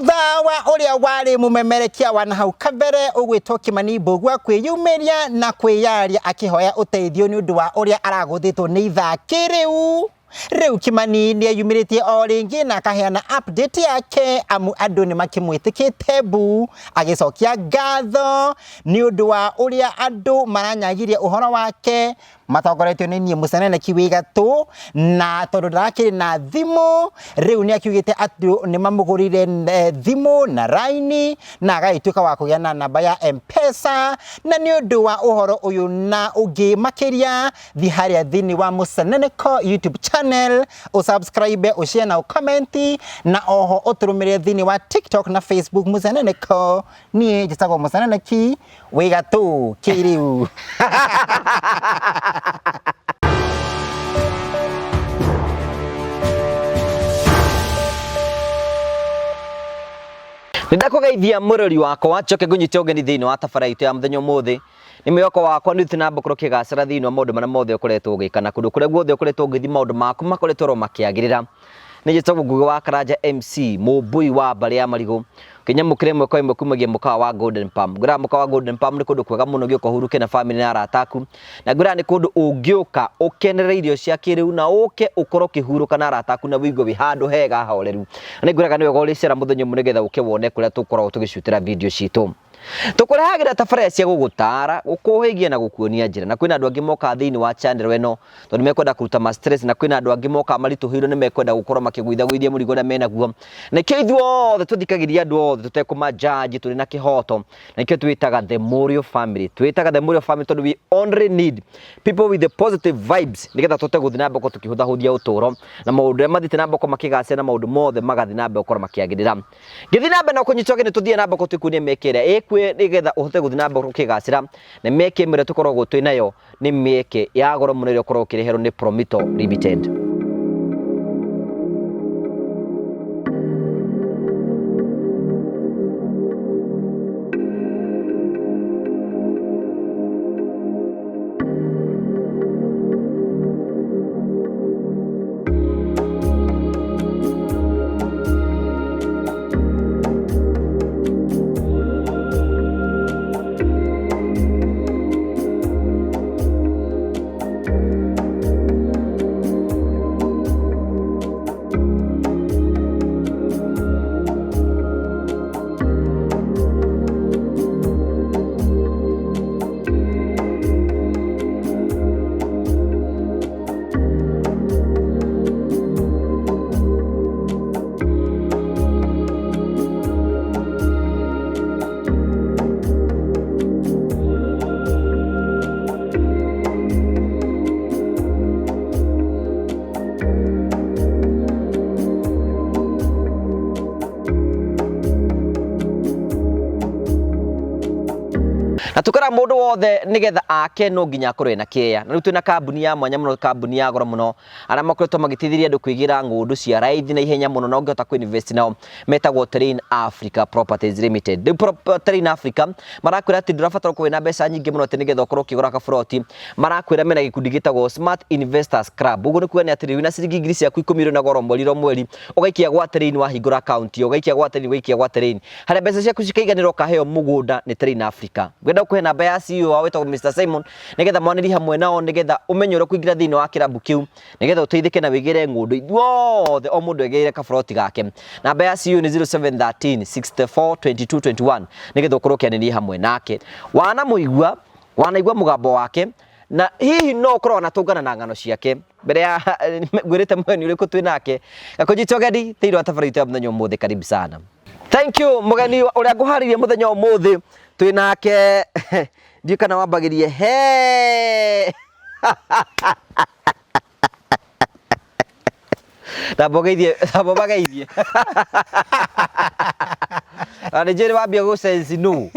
Thutha wa ũrĩa warĩ mũmemerekia wa nahau kabere ũgwĩtwo Kimani Mbũgua kwĩyumĩria na kwĩyaria akĩhoya ũteithio nĩ ũndũ wa ũrĩa aragũthĩtwo nĩ ithaki rĩu. Rĩu Kimani nĩeyumĩrĩtie o rĩngĩ na akaheana update yake amu andũ nĩmakĩmwĩtĩkĩte mbu agĩcokia ngatho nĩ ũndũ wa ũrĩa andũ maranyagiria ũhoro wake matongoretio nĩ niĩ mũceneneki wĩ gatũ na tondũ ndarakĩrĩ na thimũ rĩu nĩ akiugĩte atĩ nĩ mamũgũrĩire thimũ na raini na agagĩtuĩka wa kũgĩa na namba ya M-Pesa na nĩ ũndũ wa ũhoro ũyũ na ũngĩ makĩria thiĩ harĩa thĩinĩ wa Mũceneneko YouTube channel ũsubscribe ũshare na ũcomment na oho ũtũrũmĩrĩre thĩinĩ wa TikTok na Facebook Mũceneneko. Niĩ njĩtagwo Mũceneneki wĩ gatũ kĩrĩu. Nĩ ndakũgeithia mũrori wakwa njoke ngũnyite ũgeni thĩinĩ wa tabara itũ ya mũthenya ũmũthĩ. Nĩ mwĩhoko wakwa nĩ ũthiĩte na mbere gũkorwo ũkĩgacĩra thĩinĩ wa maũndũ marĩa mothe ũkoretwo ũgĩka na kũndũ kũrĩa guothe ũkoretwo ũgĩthiĩ maũndũ maku makoretwo oro makĩagĩrĩra. Nĩ njĩtagwo Ngugi wa Karanja MC, mũmbũi wa mbarĩ ya marigũ. Ũkĩnyamũkĩra ĩmwe kwa ĩmwe kumagia mũkawa wa Golden Palm. Ngwĩraga mũkawa wa Golden Palm nĩ kũndũ kwega mũno ũngĩũka ũhurũke na famĩlĩ na arata aku. Na ngwĩraga nĩ kũndũ ũngĩũka ũkenerere irio cia kĩrĩu na ũke ũkorwo ũkĩhurũka na arata aku na wĩigue wĩ handũ hega horeru. Na nĩ ngwĩraga nĩ wega ũrĩcera mũthenya ũmwe nĩgetha ũke wone kũrĩa tũkoragwo tũgĩcutĩra video citũ. Tũkũrehagĩra tabarĩra cia gũgũtaara, gũkũhĩgia na gũkuonia njĩra. Na kwĩna andũ angĩ mokaga thĩinĩ wa channel ĩno tondũ nĩ mekwenda kũruta ma stress, na kwĩna andũ angĩ mokaga maritũhĩirwo nĩ mekwenda gũkorwo makĩgũithagũithia mũrigo ũrĩa menaguo. Nĩkĩo ithuothe tũthikagĩrĩria andũ othe tũtekũma judge tũrĩ na kĩhoto. Na nĩkĩo twĩtaga the Mũrĩo family. Twĩtaga the Mũrĩo family tondũ we only need people with the positive vibes nĩgetha tũhote gũthiĩ na mbere tũkĩhũthahũthia ũtũũro na maũndũ marĩa mathiĩte na mbere makĩgacĩra na maũndũ mothe magathiĩ na mbere gũkorwo makĩagĩrĩra. Ngĩthiĩ na mbere na kũnyita ũgeni tũthiĩ na mbere tũkuonie mĩeke ĩrĩa ĩkuo nĩgetha ũhote gũthiĩ na mbere ũkĩgacĩra na mĩeke ĩmwe ĩrĩa tũkoragwo twĩ nayo nĩ mĩeke ya goro mũno ĩrĩa ũkoragwo ũkĩreherwo nĩ Promito Limited. Na tukera mundu wothe nigetha ake no nginya akorwo ena kĩea. Na rĩu twĩna kambuni ya mwanya mũno, kambuni ya goro mũno, arĩa makoretwo magĩteithĩrĩria andũ kwĩgĩra ng'ũndũ cia raithi na ihenya mũno na ũngĩhota kũ invest nao metagwo Terrain Africa Properties Limited. Rĩu Terrain Africa marakwĩra atĩ ndũrabatara gũkorwo wĩna mbeca nyingĩ mũno atĩ nĩgetha ũkorwo ũkĩgũra kaburoti. Marakwĩra mena gĩkundi gĩtagwo Smart Investors Club. Ũguo nĩ kuga nĩ atĩ wĩna ciringi ngiri ciaku ikũmi ũrĩ na goro mweri o mweri, ũgaikia gwa Terrain wahingũra account ĩyo, ũgaikia gwa Terrain, ũgaikia gwa Terrain. Harĩa mbeca ciaku cikaiganĩra ũkaheo mũgũnda nĩ Terrain Africa. Ngwenda gũkũhe namba ya CEO wao wĩtagwo Mr Simon nĩgetha mwanĩrie hamwe nao nĩgetha ũmenye ũrĩa ũkũingĩra thĩinĩ wa kĩrabu kĩu nĩgetha ũteithĩke na wĩgĩre ng'ũndũ. Ithuothe o mũndũ egĩre kaburoti gake. Namba ya CEO nĩ 0713 64 22 21 nĩgetha ũkorwo ũkĩanĩria hamwe nake. Wanamũigua, wanaigua mũgambo wake na hihi no ũkorwo wanatũngana na ng'ano ciake. Mbere ya ngwĩrĩte mũgeni ũrĩkũ twĩ nake, gakũnyita ũgeni thĩinĩ wa tabarĩra itũ ya mũthenya ũmũthĩ. Karibu sana. Thank you mũgeni ũrĩa ngũharĩirie mũthenya ũmũthĩ twĩ nake ndiũ kana wambagĩrie he tamba ũgeithie tamba ũmageithie na nĩ njũĩ wambia gũ sense nũ.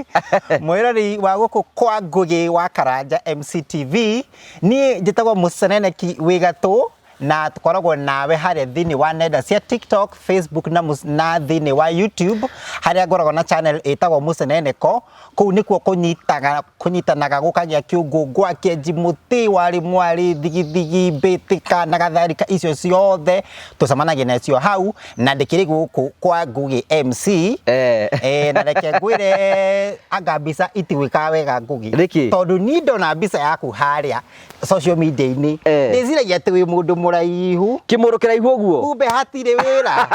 Mwĩroreri wa gũkũ kwa Ngũgĩ wa Karanja MCTV, niĩ njĩtagwo Mũceneneki wĩ gatũ. Na tũkoragwo nawe harĩa thĩinĩ wa nenda cia TikTok, Facebook na, na thĩinĩ wa YouTube harĩa ngoragwo na channel ĩtagwo Mũceneneko. Kũu nĩkuo kũnyitaga kũnyitanaga gũkagĩa kĩũngũ ngwa kĩenji mũtĩ warĩ mwarĩ thigithigi mbĩtĩka na gatharika icio ciothe tũcemanagia nacio hau na ndĩkĩrĩ gũkũ kwa Ngũgĩ MC. Eh, na reke ngwĩre anga mbica itigwĩkaga wega Ngũgĩ. Nĩkĩ? Tondũ niĩ ndona mbica yaku harĩa social media-inĩ ndĩciragia atĩ wĩ mũndũ mũraihu. Kĩmũndũ kĩraihu ũguo? Kumbe hatirĩ wĩra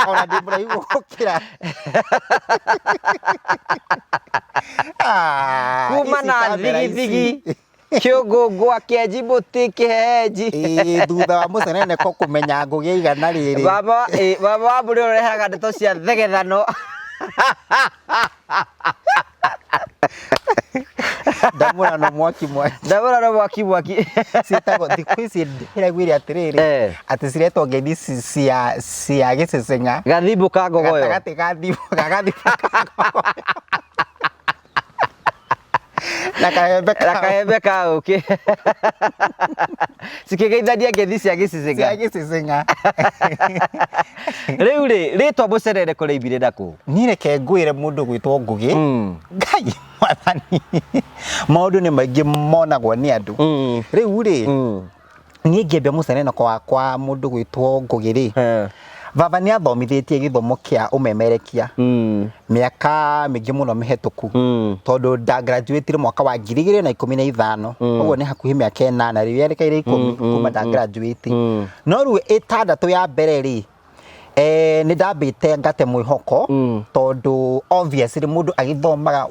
ona ndĩ mũraihu gũkĩra. Ah, Kuma ici na kamera ici. thigithigi kĩũngũngũa kĩenji mũtĩ kĩhehenji. Ĩĩ, thutha wa mũceneneko kũmenya ngũgĩ igana rĩrĩ. Baba baba wa mbũrĩ ũrehaga ndeto cia thegethano. Ndamũrano mwaki mwaki. Ndamũrano mwaki mwaki. Ciĩtagwo thikũ ici ndĩraiguire atĩrĩrĩ atĩ ciretwo ngeithi cia cia gĩceceng'a. Gathimbu ka ngogoyo. Gatagatĩ ga thimbu ga gathimbu ka ngogoyo. Na kahembe Na kahembe ka ũkĩ. Cikĩgeithania ngeithi cia gĩceceng'a. Cia gĩceceng'a. Rĩu rĩ, rĩtwa mũcerere rĩoimire nakũ? Niĩ reke ngwĩre mũndũ gwĩtwo Ngũgĩ, Ngai mwathani, maũndũ nĩ maingĩ monagwo nĩ andũ. Rĩu rĩ, niĩ ngĩambia mũceneneko wakwa mũndũ gwĩtwo Ngũgĩ rĩ, baba nĩ athomithĩtie gĩthomo kĩa ũmemerekia mĩaka mĩingĩ mũno mĩhetũku, tondũ nda graduate mwaka wa 2015, ũguo nĩ hakuhĩ mĩaka 8 rĩu yerekeire 10 kuma nda graduate. No rĩu 6 ya mbere rĩ, nĩ ndambĩte ngate mwĩhoko tondũ obviously mũndũ agĩthomaga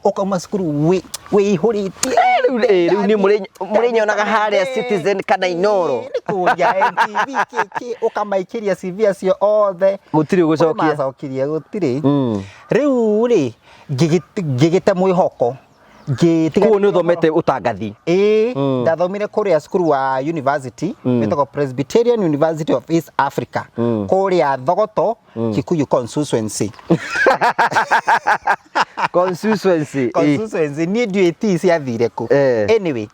ũkauma cukuru wĩihũrĩtie. Rĩu rĩu niĩ mũrĩnyonaga harĩa Citizen kana Inooro. Nĩ kũria NTV kĩ ũkamaikĩria CV acio othe. Gũtirĩ ũgũcokia. Macokirie gũtirĩ. Rĩu rĩ ngĩgĩte mwĩhoko. Koguo nĩ ũthomete ũtangathi? Ĩĩ, ndathomire kũrĩa cukuru wa university wĩtagwo Presbyterian University of East Africa kũrĩa Thogoto, Kikuyu constituency. Constituency. Constituency niĩ ndiũĩ T ciathire kũ. Anyway,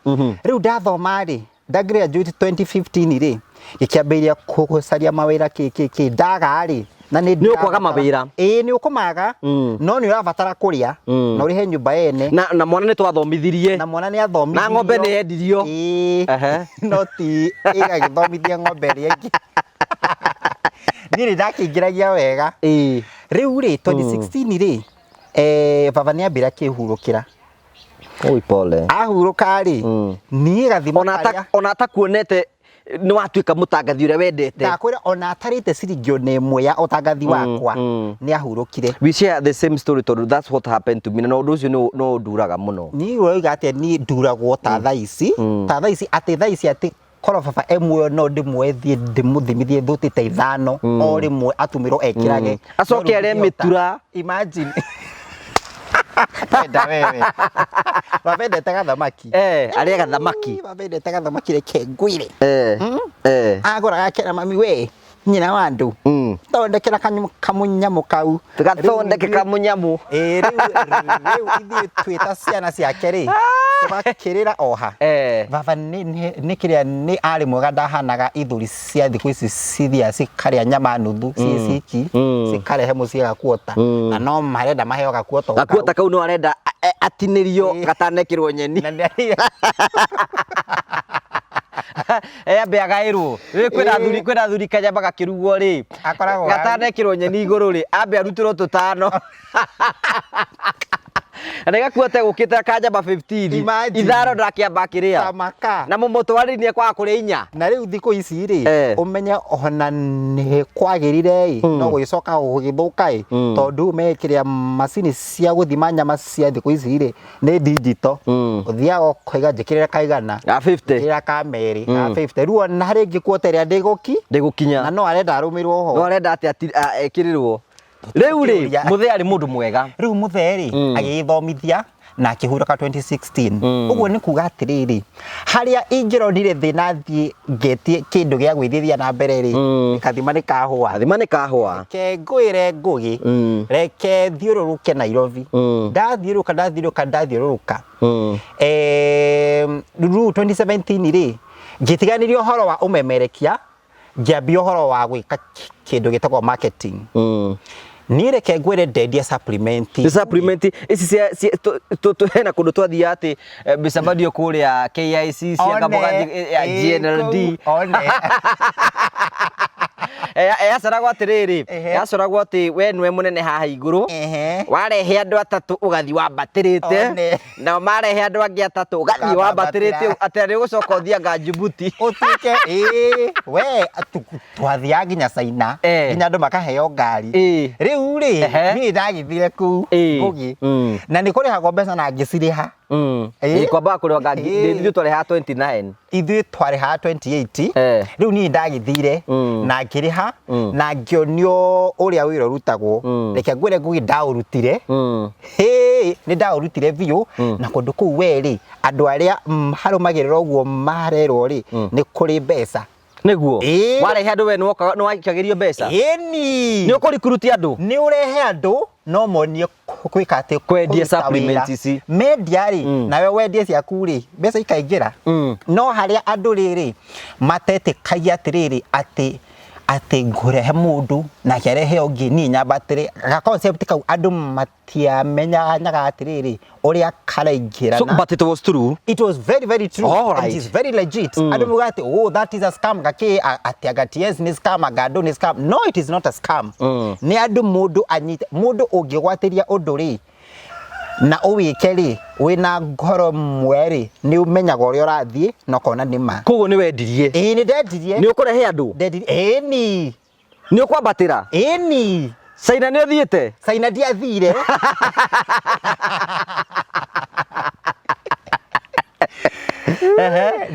rĩu ndathoma rĩ, nda graduate 2015 rĩ, ngĩkĩambĩrĩria gũcaria mawĩra kĩ kĩ kĩ ndaga rĩ, na nĩ Nĩ ũkwaga mawĩra? Ĩĩ nĩ ũkũmaga, no nĩ ũrabatara kũrĩa na ũrĩhe nyũmba yene. Na mwana nĩ twathomithirie. Na mwana nĩ athomithirio. Na ng'ombe nĩ yendirio. Ĩĩ. No ti ĩgagĩthomithia ng'ombe ĩrĩa ĩngĩ. Niĩ nĩ ndakĩingĩragia wega. Rĩu rĩ 2016 rĩ, baba nĩ ambire akĩhurũkĩra. Oi pole. Ahurũka rĩ, niĩ gathima karĩa Ona atakuonete nĩ watuĩka mũtangathi ũrĩa wendete. Ndakwĩra ona atarĩte ciringi ona ĩmwe ya ũtangathi wakwa, nĩ ahurũkire. We share the same story tondũ that's what happened to me na ũndũ ũcio no ũnduraga mũno. Niĩ ũroiga atĩa niĩ nduragwo ta thaa ici, ta thaa ici atĩ thaa ici atĩ korwo baba e muoyo no ndĩmuoe thiĩ ndĩmũthimithie thuti ta 5 o rĩmwe atũmĩrwo ekĩrage. Acoke arĩe mĩtura. Imagine. Enda wewe. Baba endete gathamaki. Arĩe gathamaki. Baba endete gathamaki reke ngwĩre. Agũraga akera mami we nyina wa andũ. Thondekera kamũnyamũ kau. Gathondeke kamũnyamũ. Rĩu ithuĩ twĩ ta ciana ciake rĩ, tũgakĩrĩra oha. Baba nĩ kĩrĩa nĩ arĩ mwega ndahanaga ithuri cia thikũ ici cithiaga cikarĩa nyama nuthu ciĩ ciki, cikarehe mũciĩ gakuota. Na no marenda maheo gakuota o kau. Gakuota kau no arenda atinĩrio gatanekĩrwo nyeni. Na nĩ arĩa Ambe agaĩrwo. Rĩu kwĩna athuri kanyama gakĩrugwo rĩ, Akoragwo gatanekĩrwo nyeni igũrũ rĩ, ambe arutĩrwo tũtano. Na nĩ gakuote gũkĩte kanyama 15. Imagine. 5 ndakĩamba akĩrĩa. Tamaka. Na mũmũtwarĩri nĩ ekwaga kũrĩa 4. Na rĩu thikũ ici rĩ, ũmenye ona nĩ kwagĩrire ĩ, no gũgĩcoka gũgĩthũka ĩ, tondũ mekĩrĩa macini cia gũthima nyama cia thikũ ici rĩ, nĩ digital. Ũthiaga ũkoiga njĩkĩrĩra kaigana. Ga 50. Njĩkĩrĩra ka merĩ, ga 50. Rĩu ona rĩngĩ kuota ĩrĩa ndĩgũki. Ndĩgũkinya. Na no arenda arũmĩrwo ho. No arenda atĩ ekĩrĩrwo. Rĩu rĩ, Mũthee arĩ mũndũ mwega. Rĩu Mũthee rĩ, agĩgĩthomithia na akĩhurũka 2016. Ũguo nĩ kuga atĩrĩrĩ, harĩa ingĩronire thĩna thiĩ ngetie kĩndũ gĩa gwĩthithia na mbere rĩ, gathima nĩ kahũa. Gathima nĩ kahũa. Reke ngwĩre Ngũgĩ, reke thiũrũrũke Nairobi. Ndathiũrũrũka, ndathiũrũrũka, ndathiũrũrũka. Rĩu 2017 rĩ, Ngĩtiganĩria ũhoro wa ũmemerekia, ngĩambia ũhoro wa gwĩka kĩndũ gĩtagwo marketing. Niĩ reke ngwĩre ndendia supplement. Nĩ supplement ici cia hena kũndũ twathiaga atĩ mĩcemanio kũrĩa KICC anga mũgathiĩ ya GNLD. One. Yacoragwo atĩrĩrĩ, yacoragwo atĩ we nĩwe mũnene haha igũrũ, warehe andũ atatũ ũgathiĩ wambatĩrĩte, One. nao marehe andũ angĩ atatũ ũgathiĩ wambatĩrĩte, atĩ nĩ ũgũcoka ũthiĩ anga Djibouti. Ũtuĩke ĩĩ we twathiaga nginya China, nginya andũ makaheo ngari. Rĩu rĩ, niĩ ndagĩthire kũu Ngũgĩ, na nĩ kũrĩhagwo mbeca na ngĩcirĩha. Ĩĩ kwambaga kũrĩha ngari, ithuĩ twarĩhaga 29. Ithuĩ twarĩhaga 28. Rĩu niĩ ndagĩthire na ngĩrĩha na ngĩonio ũrĩa wĩra ũrutagwo. Reke ngwĩre Ngũgĩ, ndaũrutire. Hĩ, nĩ ndaũrutire biũ. Na kũndũ kũu we rĩ, andũ arĩa harũmagĩrĩra ũguo marerwo rĩ, nĩ kũrĩ mbeca. Nĩguo. Ĩĩ. Warehe andũ we nĩ waikagĩrio mbeca. Ĩni. Nĩ ũkũrikuruti andũ. Nĩ ũrehe andũ no monie gwĩka atĩ Kwendia kũruta supplement wĩra. ici. Mendia rĩ, nawe wendie ciaku rĩ, mbeca ikaingĩra. No harĩa andũ rĩrĩ matetĩkagia atĩrĩrĩ, atĩ ngũrehe mũndũ nake arehe ũngĩ, niĩ nyambatĩre ga concept kau, andũ matiamenyaga atĩrĩrĩ ũrĩa karaingĩrana. So, but it was true. It was very very true. All And right. it is very legit. Andũ maugaga atĩ, oh, that is a scam, gakĩ atĩ anga TS nĩ scam, anga andũ nĩ scam. No, it is not a scam. Nĩ andũ mũndũ anyite mũndũ ũngĩgwatĩria ũndũ rĩ na ũwĩke rĩ wĩna ngoro mwe rĩ, nĩ ũmenyaga ũrĩa ũrathiĩ na ũkona nĩ ma. Koguo nĩ wendirie. Ĩĩ, nĩ ndendirie. Nĩ ũkũrehe andũ. Ndendirie, ĩni. Nĩ ũkwambatĩra. Ĩni. China nĩ ũthiĩte? China ndiathire.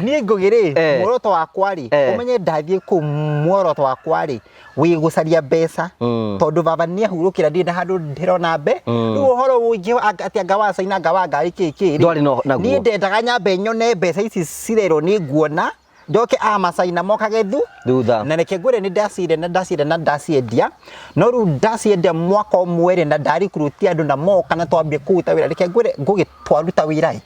Niĩ Ngũgĩ rĩ, muoroto wakwa rĩ, ũmenye ndathiĩ kũu muoroto wakwa rĩ wĩ gũcaria mbeca, tondũ baba nĩ ahurũkĩra, ndirĩ na handũ ndĩrona mbe. Rĩu ũhoro ũngĩ atĩ anga wa China, anga wa ngari kĩ kĩ rĩ, Ndwarĩ naguo. Niĩ ndendaga nyambe nyone mbeca ici cirerwo nĩ nguona, njoke a macaina mokage thutha. Na reke ngwĩre, nĩ ndacire na ndacire na ndaciendia, no rĩu ndaciendia mwaka ũmwe rĩ, na ndarikurutia andũ na moka na twambie kũruta wĩra. Reke ngwĩre Ngũgĩ, twaruta wĩra ĩ,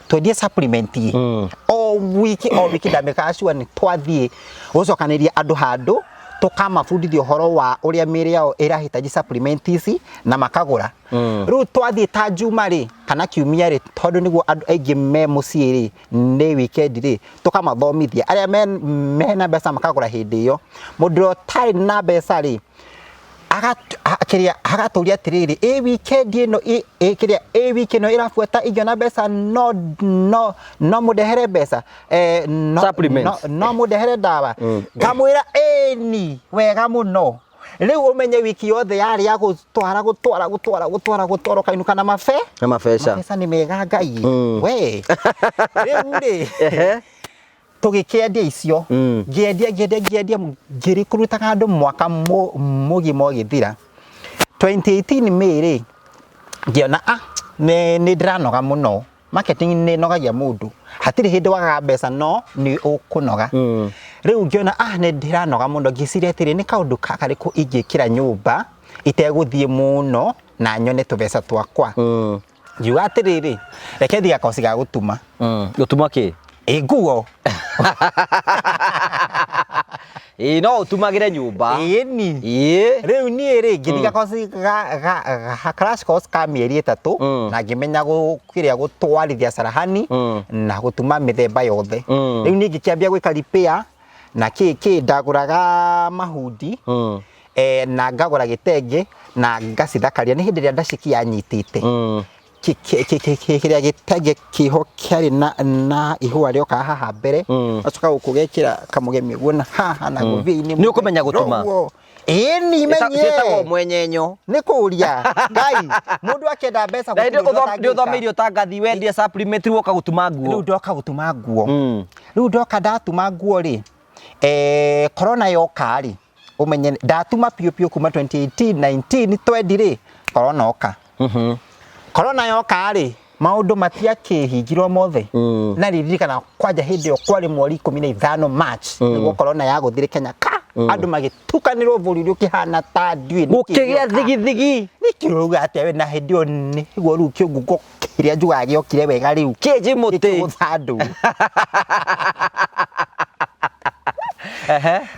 twendie supplement ĩ, o wiki o wiki, ndamĩkaga sure nĩ twathiĩ gũcokanĩria andũ handũ, tũkamabundithia ũhoro wa ũrĩa mĩĩrĩ yao ĩrahitaji supplement ici na makagũra. Rĩu twathiĩ ta Juma rĩ kana Kiumia rĩ, tondũ nĩguo andũ aingĩ me mũciĩ rĩ, nĩ weekend rĩ, tũkamathomithia. Arĩa mena mbeca makagũra hĩndĩ ĩyo. Mũndũ ũrĩa ũtarĩ na mbeca rĩ, kĩrĩa agatũria atĩrĩrĩ, ĩ weekend ĩno, ĩ kĩrĩa, ĩ wiki ĩno ĩrabuata ingĩona mbeca no mũndehere mbeca, no, Supplements. no mũndehere ndawa. Ngamwĩra ĩni wega mũno. Rĩu ũmenye wiki yothe yarĩ ya gũtwara gũtwara gũtwara gũtwara gũtwara, ũkainũka na mabe Na mabeca. Mabeca nĩ mega Ngai. We rĩu rĩ, tũgĩkĩendia icio. Ngĩendia, ngĩendia, ngĩendia, ngĩrĩkũrutaga andũ mwaka mũgima ũgĩthira. 2018 May rĩ, ngĩona nĩ ndĩranoga mũno. Marketing nĩ ĩnogagia mũndũ, hatirĩ hĩndĩ wagaga mbeca, no nĩ ũkũnoga. Rĩu ngĩona nĩ ndĩranoga mũno, ngĩciria atĩrĩ, nĩ kaũndũ karĩkũ ingĩkĩra nyũmba itegũthiĩ mũno na nyone tũbeca twakwa. Ngiuga atĩrĩrĩ, reke thiĩ gakoci ga gũtuma. Gũtuma kĩ? Ĩ nguo. Ĩĩ, no ũtumagĩre nyũmba. Ĩni. Ĩĩ. Rĩu niĩ rĩ, ngĩthiĩ gakoci ga crash course ka mĩeri 3, na ngĩmenya kĩrĩa gũtwarithia carahani na gũtuma mĩthemba yothe. Rĩu niĩ ngĩkĩambia gwĩka repair na kĩ kĩ, ndagũraga mahundi, na ngagũra gĩtenge na ngacithakaria. Nĩ hĩndĩ ĩrĩa ndaciki yanyitĩte, kĩrĩa gĩtenge kĩho kĩarĩ na ihũa rĩokaga haha mbere, gacoka gũkũ gekĩra kamũgemio ũguo na haha na gũthia-inĩ. Nĩ ũkũmenya gũtuma? Ĩni, menye. Ciĩtagwo mwenyenyo. Nĩ kũria Ngai, mũndũ akĩenda mbeca Na gũtirĩ hĩndĩ ũndũ nĩ atangĩka. ũthomeire ũtangathi, wendie supplement, rĩu woka gũtuma nguo. Rĩu ndoka gũtuma nguo. Rĩu ndoka ndatuma nguo rĩ, corona yoka rĩ, ũmenye ndatuma piũ piũ kuma 2018 19 20 rĩ, corona oka. Corona yoka rĩ, maũndũ matiakĩhingirwo mothe. Na ririkana kwanja hĩndĩ ĩyo kwarĩ mweri 15 March, nĩguo corona yagũthire Kenya ka andũ magĩtukanĩrwo bũrũri ũkĩhana ta ndiũĩ nĩkĩ Gũkĩgĩa gĩoka. Thigithigi. Nĩkĩ ũrauga atĩa we? Na hĩndĩ ĩyo nĩguo rĩu kĩngungo kĩrĩa njugaga gĩokire wega rĩu Kĩnji mũtĩ. Gĩkĩgũtha andũ.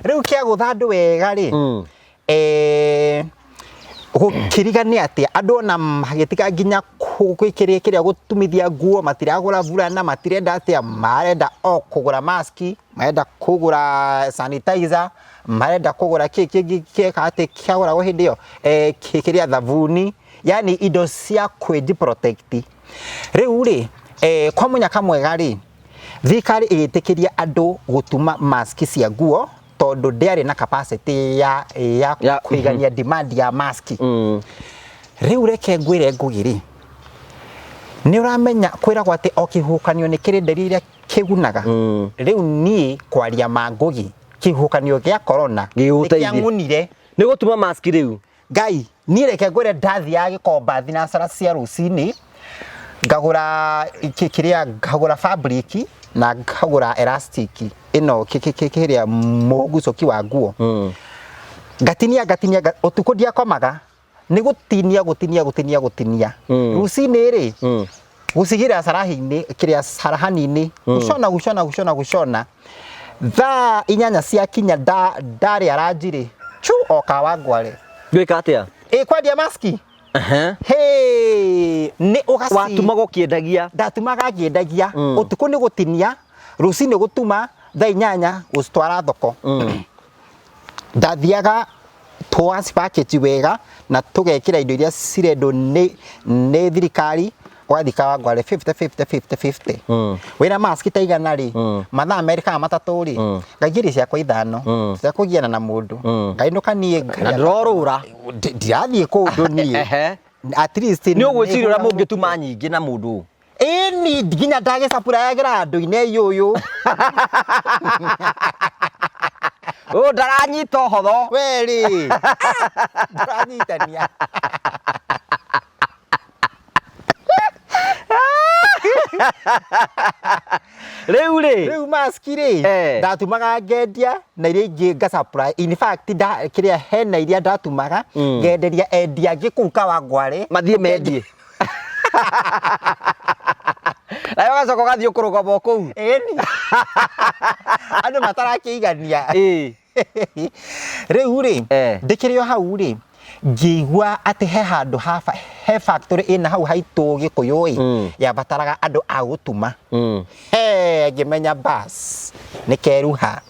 Rĩu kĩagũtha andũ wega rĩ, gũkĩriga nĩ atĩa andũ ona magĩtiga nginya kĩrĩa kĩrĩa gũtumithia nguo, matiragũra burana, matirenda atĩa, marenda o kũgũra maski, marenda kũgũra sanitizer, marenda kũgũra kĩ kĩngĩ kĩeka atĩ kĩagũragwo hĩndĩ ĩyo, kĩrĩa thabuni, yani indo cia kwĩji protect. Rĩu rĩ, kwa mũnyaka mwega rĩ, thirikari ĩgĩtĩkĩria andũ gũtuma maski cia nguo tondũ ndĩarĩ na capacity ya kũigania demand ya maski. Rĩu reke ngwĩre Ngũgĩ rĩ, nĩ ũramenya kwĩragwo atĩ o kĩhuhũkanio nĩ kĩrĩ nderi iria kĩgunaga. Rĩu niĩ kwaria ma Ngũgĩ, kĩhuhũkanio gĩa corona nĩ Gĩgũteithia. kĩang'unire. Nĩ gũtuma maski rĩu. Ngai, niĩ reke ngwĩre ndathiaga Gĩkomba thinacara cia rũcinĩ, ngagũra kĩrĩa, ngagũra fabric na ngagũra elastic ĩno kĩrĩa mũgucũki wa nguo. Ngatinia, ngatinia, ũtukũ ndiakomaga, nĩ gũtinia, gũtinia, gũtinia, gũtinia. Rũcinĩ rĩ, gũcigĩra carahi-inĩ, kĩrĩa carahani-inĩ, gũcona, gũcona, gũcona, gũcona. Thaa 8 ciakinya ndarĩa ranji rĩ, chu o Kawangware. Gwĩka atĩa? Ĩ kwendia maski. Hey, nĩ ũgaci. Watumaga ũkĩendagia. Ndatumaga ngĩendagia. Ũtukũ nĩ gũtinia, rũcinĩ gũtuma, thaa 8 gũcitwara thoko. Ndathiaga twaci package wega na tũgekĩra indo iria cirendwo nĩ thirikari, ũgathiĩ Kawangware 50 50 50 50. Wĩna maski ta 100 rĩ, mathaa 2 kana 3 rĩ, ngaingĩria ciakwa 5, cia kũgiana na mũndũ. Ngainũka niĩ Na ndũrorũra. Ndirathiĩ kũndũ niĩ. At least Nĩ ũgwĩciria ũrĩa mũngĩtuma nyingĩ na mũndũ. Ĩni nginya ndagĩcapurayagĩra andũ-inĩ ũyũ. Ũyũ ndaranyita ũhoro. We rĩ. Ndũranyitania. Rĩu rĩ. Rĩu maski rĩ, ndatumaga ngendia na iria ingĩ nga supply. In fact, kĩrĩa hena iria ndatumaga ngenderia endia angĩ kũu Kawangware. Mathiĩ mendie. Nawe ũgacoka ũgathiĩ ũkũrũgama o kũu. Ĩni. Andũ matarakĩigania. Rĩu rĩ, ndĩkĩrĩ o hau rĩ, ngĩigua atĩ he handũ he factory ĩna hau haitũ Gĩkũyũ ĩ, yabataraga andũ a gũtuma. He, ngĩmenya bas, nĩ keruha.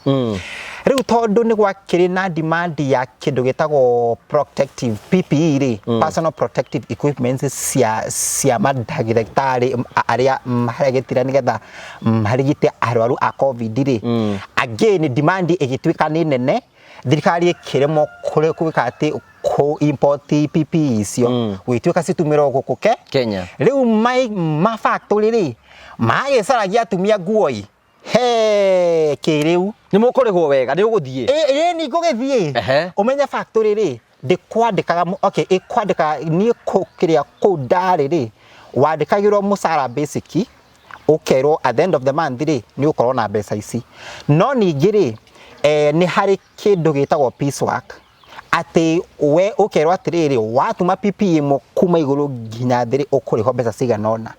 Rĩu tondũ nĩ gwakĩrĩ na demand ya kĩndũ gĩtagwo protective PPE rĩ, personal protective equipment cia mandagĩtarĩ arĩa maragĩtira nĩgetha marigite arwaru a COVID rĩ, again demand ĩgĩtuĩka nĩ nene, thirikari ĩkĩremwo gwĩka atĩ kũ import PPE icio, gũgĩtuĩka citumĩrwo gũkũ Kenya. Rĩu ma factory rĩ, magĩcaragia atumia nguo ĩ, he kĩrĩu. Nĩ mũkũrĩhwo wega, nĩ ũgũthiĩ. Ĩ nĩ ngũgĩthiĩ. Ũmenye factory rĩ, ndĩkwandĩkaga, okay, ĩkwandĩkaga niĩ kĩrĩa kũu ndarĩ rĩ, wandĩkagĩrwo mũcara basic, ũkerwo at the end of the month rĩ, nĩ ũgũkorwo na mbeca ici. No ningĩ rĩ, nĩ harĩ kĩndũ gĩtagwo piece work, atĩ we ũkerwo atĩrĩrĩ, watuma PPE ĩmwe kuma igũrũ nginya thĩ rĩ, ũkũrĩhwo mbeca cigana ũna.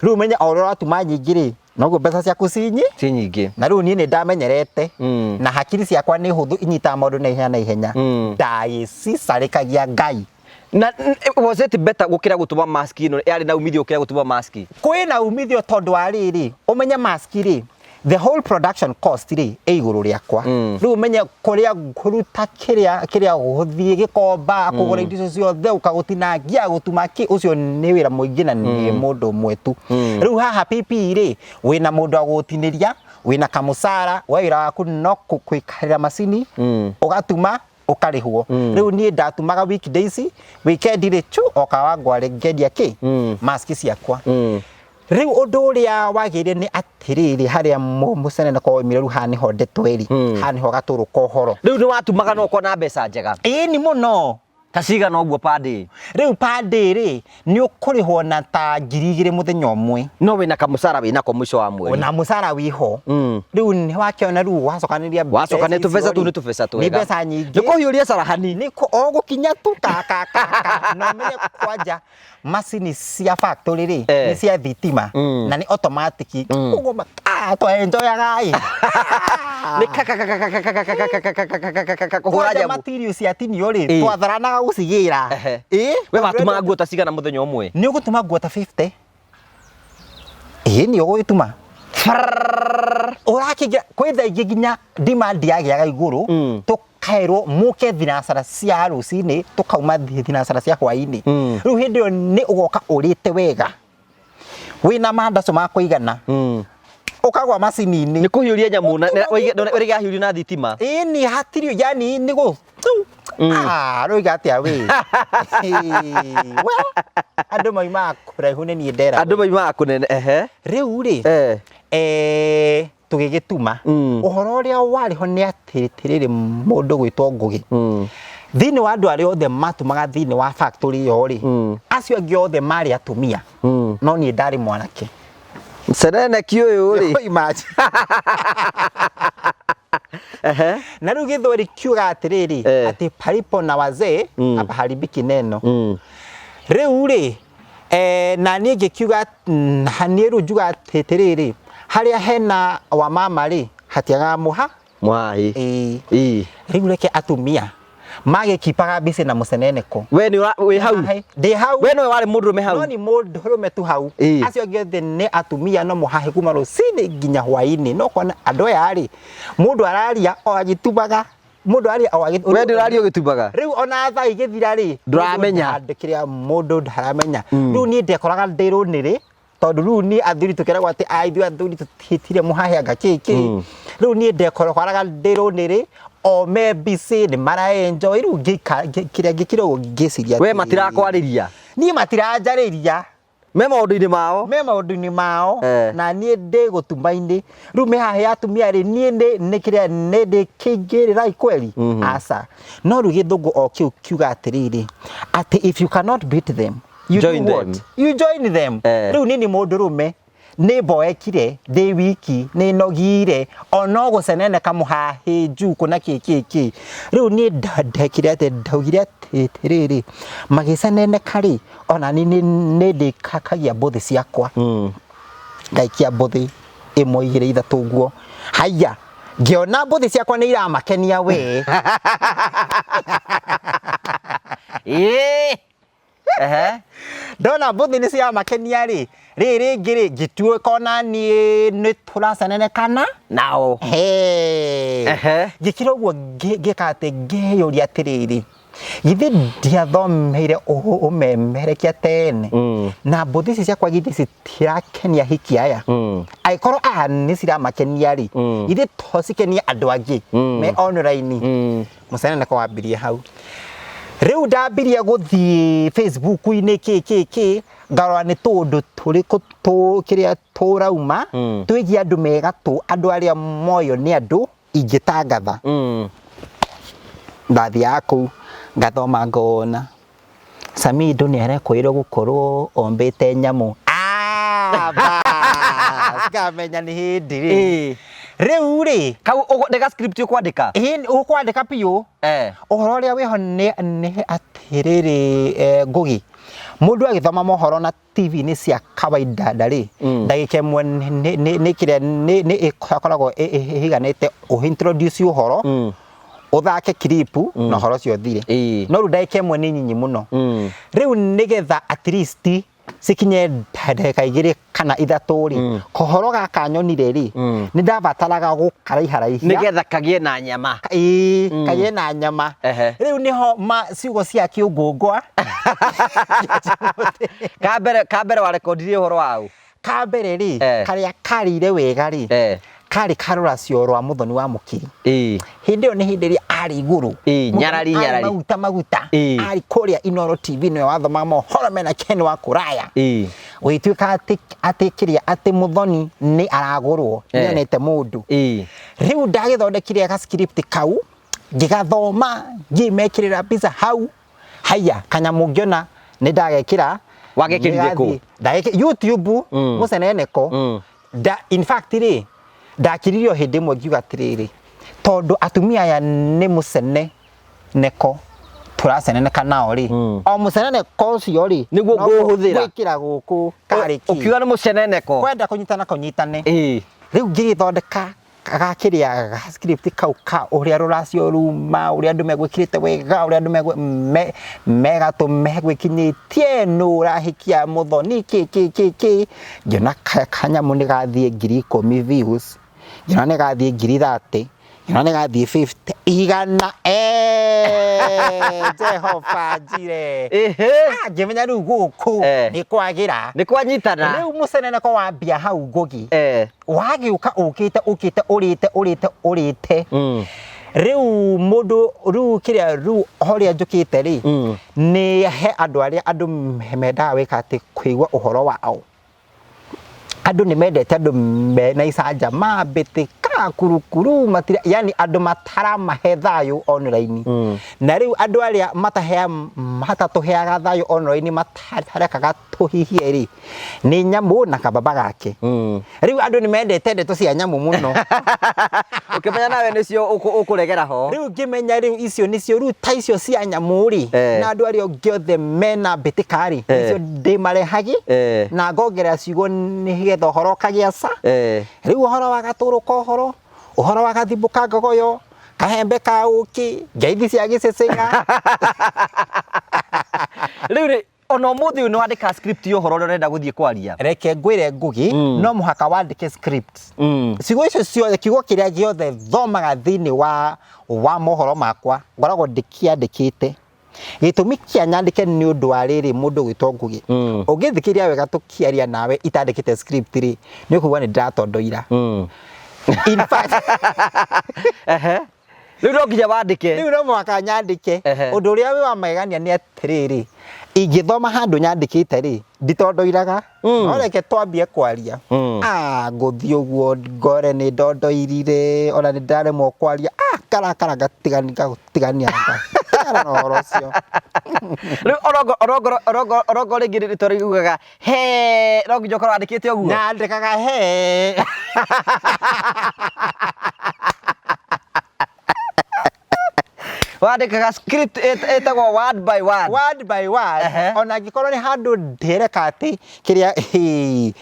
Rĩu ũmenye o ũrĩa ũratuma nyingĩ rĩ, noguo mbeca ciaku ci Ci nyingĩ. Na rĩu niĩ nĩ ndamenyerete, na hakiri ciakwa nĩ hũthũ, inyitaga maũndũ na ihenya na ihenya. Ndagĩcicarĩkagia Ngai. Na was it better gũkĩra gũtuma mask ĩno yarĩ na umithio gũkĩra gũtuma mask? Kwĩna umithio tondũ wa rĩrĩ, ũmenye mask rĩ, the whole production cost rĩ, ĩ igũrũ rĩakwa. Rĩu ũmenye kũrĩa ngũruta kĩrĩa gũthiĩ Gĩkomba, kũgũra indo icio ciothe, ũkagũtinangia, gũtuma kĩ, ũcio nĩ wĩra mũingĩ na nĩ mũndũ ũmwe tu. Rĩu haha PPE rĩ, wĩna mũndũ wa gũgũtinĩria, wĩna kamũcara, we wĩra waku no kũikarĩra macini, ũgatuma, ũkarĩhwo. Rĩu niĩ ndatumaga weekdays, weekend rĩ, chu, o Kawangware ngendia kĩ? Mask ciakwa. Rĩu ũndũ ũrĩa wagĩrĩire nĩ atĩrĩrĩ, harĩa mũceneneko waumire, rĩu haha nĩho ndeto ĩrĩ, haha nĩho gatũrũ ka ũhoro. Rĩu nĩ watumaga na ũkona mbeca njega? Ĩni mũno. Ta cigana ũguo per day? Rĩu per day rĩ, nĩ ũkũrĩhwo na ta 2000 mũthenya ũmwe. No wĩna kamũcara wĩnako mũico wa mweri. Na mũcara wĩho. Rĩu nĩ wakĩona rĩu wacokanĩria Wacokanĩria mbeca tũbeca icio tũu rĩ, nĩ tũbeca nĩ twega. mbeca nyingĩ. Nĩ kũhiũria carahani. Nĩ o gũkinya tu ka ka ka ka. Na ũmenye kwanja macini cia factory rĩ, nĩ cia thitima na nĩ automatic. Ũguo twa enjoyaga ĩ. Nĩ ka ka ka ka ka ka ka ka ka ka ka ka ka ka ka ka kũhũra Kwanja njamu. material ciatinio rĩ, twatharanaga gũcigĩra. Ĩ, We watumaga nguo ta cigana mũthenya ũmwe? Nĩ ũgũtuma nguo ta 50. Ĩ nĩ ũgũgĩtuma. Ũrakĩingĩra kwĩ thaa ingĩ nginya demand yagĩaga igũrũ, tũkaĩrwo mũke thinacara cia rũcinĩ, tũkauma thinacara cia hwainĩ. Rĩu hĩndĩ ĩyo nĩ ũgoka ũrĩte wega, wĩna mandacu ma kũigana, ũkagwa macini-inĩ. Nĩ kũhiũria nyamũ na ũrĩa yahiũrio na thitima. Ĩni hatirĩ, yani nĩ gũ rũiga atĩa wĩ. We, andũ maumaga kũraihu nĩ niĩ ndera. Andũ maumaga kũnene. Ehe. Rĩu rĩ, tũgĩgĩtuma. Ũhoro ũrĩa warĩ ho nĩ atĩrĩrĩ, mũndũ gwĩtwo Ngũgĩ, thĩinĩ wa andũ arĩa othe matumaga thĩinĩ wa factory ĩyo rĩ, acio angĩ othe marĩ atumia, no niĩ ndarĩ mwanake. Seneneki ũyũ rĩ. Imagine. Na rĩu gĩthweri kiuga atĩrĩrĩ, atĩ palipo na wazee hapaharibiki neno. Rĩu rĩ, na niĩ ngĩkiuga, na niĩ rĩu njuga atĩrĩrĩ, harĩa hena wamama rĩ, hatiagaga mũha. Mũhahi. Ĩĩ. Rĩu reke atumia magĩkipaga mbici na mũceneneko. We nĩ wĩ hau? Ndĩ hau. We nĩwe warĩ mũndũrũme hau? No ni mũndũrũme tu hau. Acio angĩ othe nĩ atumia, no mũhahe kuma rũcinĩ nginya hwainĩ. No kona andũ aya rĩ, mũndũ araria o agĩtumaga, mũndũ araria o agĩ We ndũraria ũgĩtumaga? Rĩu ona thaa igĩthira rĩ, Ndũramenya. kĩrĩa mũndũ ndaramenya. Rĩu niĩ ndekoraga ndĩ rũnĩrĩ, tondũ rĩu niĩ athuri tũkeragwo atĩ a ithuĩ athuri tũtitire mũhahe anga kĩ kĩ. Rĩu niĩ ndekoraga ndĩ rũnĩrĩ, o me busy nĩ mara enjoy. Rĩu kĩrĩa ngĩkire ũguo ngĩciria We matirakwarĩria? Niĩ matiranjarĩria. Me maũndũ-inĩ mao? Me maũndũ-inĩ mao. Na niĩ ndĩ gũtuma-inĩ. Rĩu mĩhahe ya atumia rĩ, niĩ nĩ kĩrĩa nĩ ndĩkĩingĩrĩra kweli? Aca. No rĩu gĩthũngũ o kĩu kiuga atĩrĩrĩ, atĩ if you cannot beat them, you Join do what? them. You join them. Rĩu niĩ nĩ mũndũrũme, nĩ mboekire, ndĩ wiki, nĩ nogire, ono gũceneneka mũhahĩ njukũ na kĩ kĩ kĩ. Rĩu niĩ ndekire atĩ, ndaugire atĩrĩrĩ, magĩceneneka rĩ, ona niĩ nĩ ndĩkakagia mbũthĩ ciakwa. Ngaikia mbũthĩ ĩmwe, igĩrĩ, ithatũ ũguo. Haiya, ngĩona mbũthĩ ciakwa nĩ iramakenia we. Ndona mbũthĩ nĩ ciramakenia rĩ, rĩrĩ rĩngĩ rĩ, ngĩtuĩka ona niĩ nĩ tũracenenekana nao. Ngĩkira ũguo ngĩka atĩ ngĩyũria atĩrĩrĩ, githĩ ndiathomeire ũmemerekia tene, na mbũthĩ ici ciakwa githĩ citirakenia hiki aya? Angĩkorwo aya nĩ ciramakenia rĩ, githĩ to cikenie andũ angĩ me online? Mũceneneko wambirie hau. Rĩu ndambirie gũthiĩ Facebook-inĩ kĩ kĩ kĩ, ngarora nĩ tũũndũ tũrĩkũ kĩrĩa tũrauma, twĩgiĩ andũ me gatũ, andũ arĩa moyo nĩ andũ ingĩtangatha. Ndathiaga kũu ngathoma ngona Samido nĩ arekwĩrwo gũkorwo ombĩte nyamũ. Bas, ngamenya nĩ hĩndĩ rĩ. Rĩu rĩ, Kau nĩ ga script ũkwandĩka? Ĩĩ, ũkwandĩka biũ. Ũhoro ũrĩa wĩho nĩ atĩrĩrĩ, Ngũgĩ, mũndũ agĩthoma mohoro na TV-inĩ cia kawaida rĩ, ndagĩka ĩmwe nĩ kĩrĩa nĩ ĩkoragwo ĩiganĩte ũ introduce ũhoro, ũthake clip na ũhoro ũcio ũthire. No rĩu ndagĩka ĩmwe nĩ nyinyi mũno. Rĩu nĩgetha at least cikinye ndagĩka igĩrĩ kana ithatũ rĩ, kohoro gaka nyonire rĩ, nĩ ndabataraga gũkaraiharaihia nĩgetha kagĩe na nyama. Ĩĩ, kagĩe na nyama. Rĩu nĩho ma ciugo cia kĩũngũngwa. Kambere warekondirie ũhoro waũ? Kambere rĩ, karĩa karĩire wega rĩ, karĩ karũracio rwa Mũthoni wa Mũkiri. Hĩndĩ ĩyo nĩ hĩndĩ ĩrĩa arĩ igũrũ. Nyarari, Mũthoni arĩ nyarari. Maguta, maguta. Arĩ kũrĩa Inooro TV nĩwe wathomaga mohoro mena Ken wa Kũraya. Gũgĩtuĩka atĩ kĩrĩa atĩ Mũthoni nĩ aragũrwo, nĩonete mũndũ. Rĩu ndagĩthondekire ga script kau, ngĩgathoma, ngĩmekĩrĩra mbica hau. Haya, kanyamũ ngĩona nĩ ndagekĩra. Wagekĩrire kũ? Ndagekĩ YouTube. Mũceneneko. Da, in fact rĩ, ndakiririe o hĩndĩ ĩmwe ngiuga atĩrĩrĩ, tondũ atumia aya nĩ mũcene neko tũraceneneka nao rĩ, o mũceneneko ũcio rĩ, Nĩguo noguo ngũũhũthĩra. gwĩkĩra gũkũ karĩ kĩ. Ũkiuga nĩ mũceneneko. Kwenda kũnyitana kũnyitane. Rĩu ngĩgĩthondeka gakĩrĩa ga script kau ka ũrĩa rũracio ruma, ũrĩa andũ megwĩkĩrĩte wega, ũrĩa andũ megatũ megwĩkinyĩtie, nũ ũrahikia mũthoni, kĩ kĩ kĩ kĩ. Ngĩona kanyamũ nĩ gathiĩ 10,000 views, ngĩona nĩ gathiĩ 30,000, ngĩona nĩ gathiĩ 50, 100. Jehova njire. Ah, ngĩmenya rĩu gũkũ nĩ kwagĩra. Nĩ kwanyitana. Rĩu mũceneneko wambia hau Ngũgi. Wagĩũka ũkĩte ũkĩte ũrĩte ũrĩte ũrĩte. Rĩu mũndũ rĩu kĩrĩa rĩu horĩa njũkĩte rĩ, nĩ he andũ arĩa andũ mendaga gwĩka atĩ kũigua ũhoro wao. Andũ nĩ mendete andũ mena icanjama, mbĩtĩka, kurukuru, matira, yani andũ mataramahe thayũ online. Na rĩu andũ arĩa matahea matatũheaga thayũ online, matarekaga tũhihie rĩ, nĩ nyamũ na kababa gake. Rĩu andũ nĩ mendete ndeto cia nyamũ mũno. Ũkĩmenya nawe nĩcio ũkũregera ho. Rĩu ngĩmenya rĩu icio nĩcio rĩu ta icio cia nyamũ rĩ, na andũ arĩa angĩ othe mena mbĩtĩka rĩ, nĩcio ndĩmarehagi, na ngongerera ciugo nĩgetha ũhoro ũkagĩa ca. Rĩu ũhoro wa gatũrũ ka ũhoro, ũhoro wa gathimbu ka ngogoyo, kahembe ka ũkĩ, ngeithi cia gĩcĩcĩng'a. Rĩu rĩ, ona ũmũthĩ ũyũ nĩ wandĩka script ya ũhoro ũrĩa ũrenda gũthiĩ kwaria? Reke ngwĩre Ngugi, no mũhaka wandĩke script. Ciugo icio ciothe, kiugo kĩrĩa gĩothe thomaga thĩinĩ wa mohoro makwa, ngoragwo ndĩkĩandĩkĩte. Gĩtũmi kĩa nyandĩke nĩ ũndũ wa rĩrĩ, mũndũ ũgwĩtwo Ngugi, ũngĩthikĩrĩria wega tũkĩaria nawe itandĩkĩte script rĩ, nĩ ũkũigua nĩ ndĩratondoira. In fact, Rĩu no nginya wandĩke. Rĩu no mũhaka nyandĩke. Ũndũ ũrĩa wĩ wa magegania nĩ atĩrĩrĩ, ingĩthoma handũ nyandĩkĩte rĩ, nditondoiraga. No reke twambie kwaria. Ah, ngũthiĩ ũguo ngore nĩ ndondoirire, ona nĩ ndaremwo kwaria. Ah, karakara ngatigania na ũhoro ũcio. Rĩu orongo rĩngĩ rĩtwa riugaga he, no nginya ũkorwo wandĩkĩte ũguo. Nyandĩkaga he. Wandĩkaga script ĩtagwo word by word. Word by word. Ona angĩkorwo nĩ handũ ndĩreka atĩ kĩrĩa hĩ,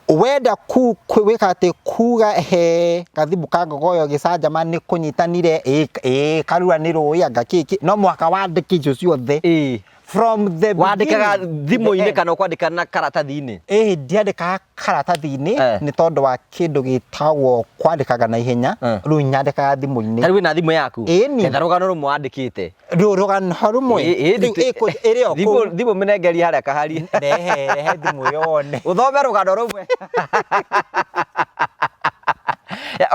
wenda gwĩka atĩ kuga he gathimbu ka ngogoyo gĩcanjama nĩ kũnyitanire, ĩ karura nĩ rũĩ anga kĩkĩ, no mũhaka wandĩke icio ciothe. From the Wandĩkaga beginning to the thimũ-inĩ end. Kana ũkwandĩka na karatathi-inĩ? Ĩĩ, ndiandĩkaga karatathi-inĩ nĩ tondũ wa kĩndũ gĩtagwo kwandĩkaga na ihenya. Rĩu nyandĩkaga thimũ-inĩ. Ta rĩu wĩna thimũ yaku? Ĩni. Etha rũgano rũmwe wandĩkĩte. Rĩu rũgano rũmwe? Rĩu ĩrĩ o kũu. Thimũ mĩnengerie harĩa kahari. Rehe, rehe thimũ ĩyo wone. Ũthome rũgano rũmwe.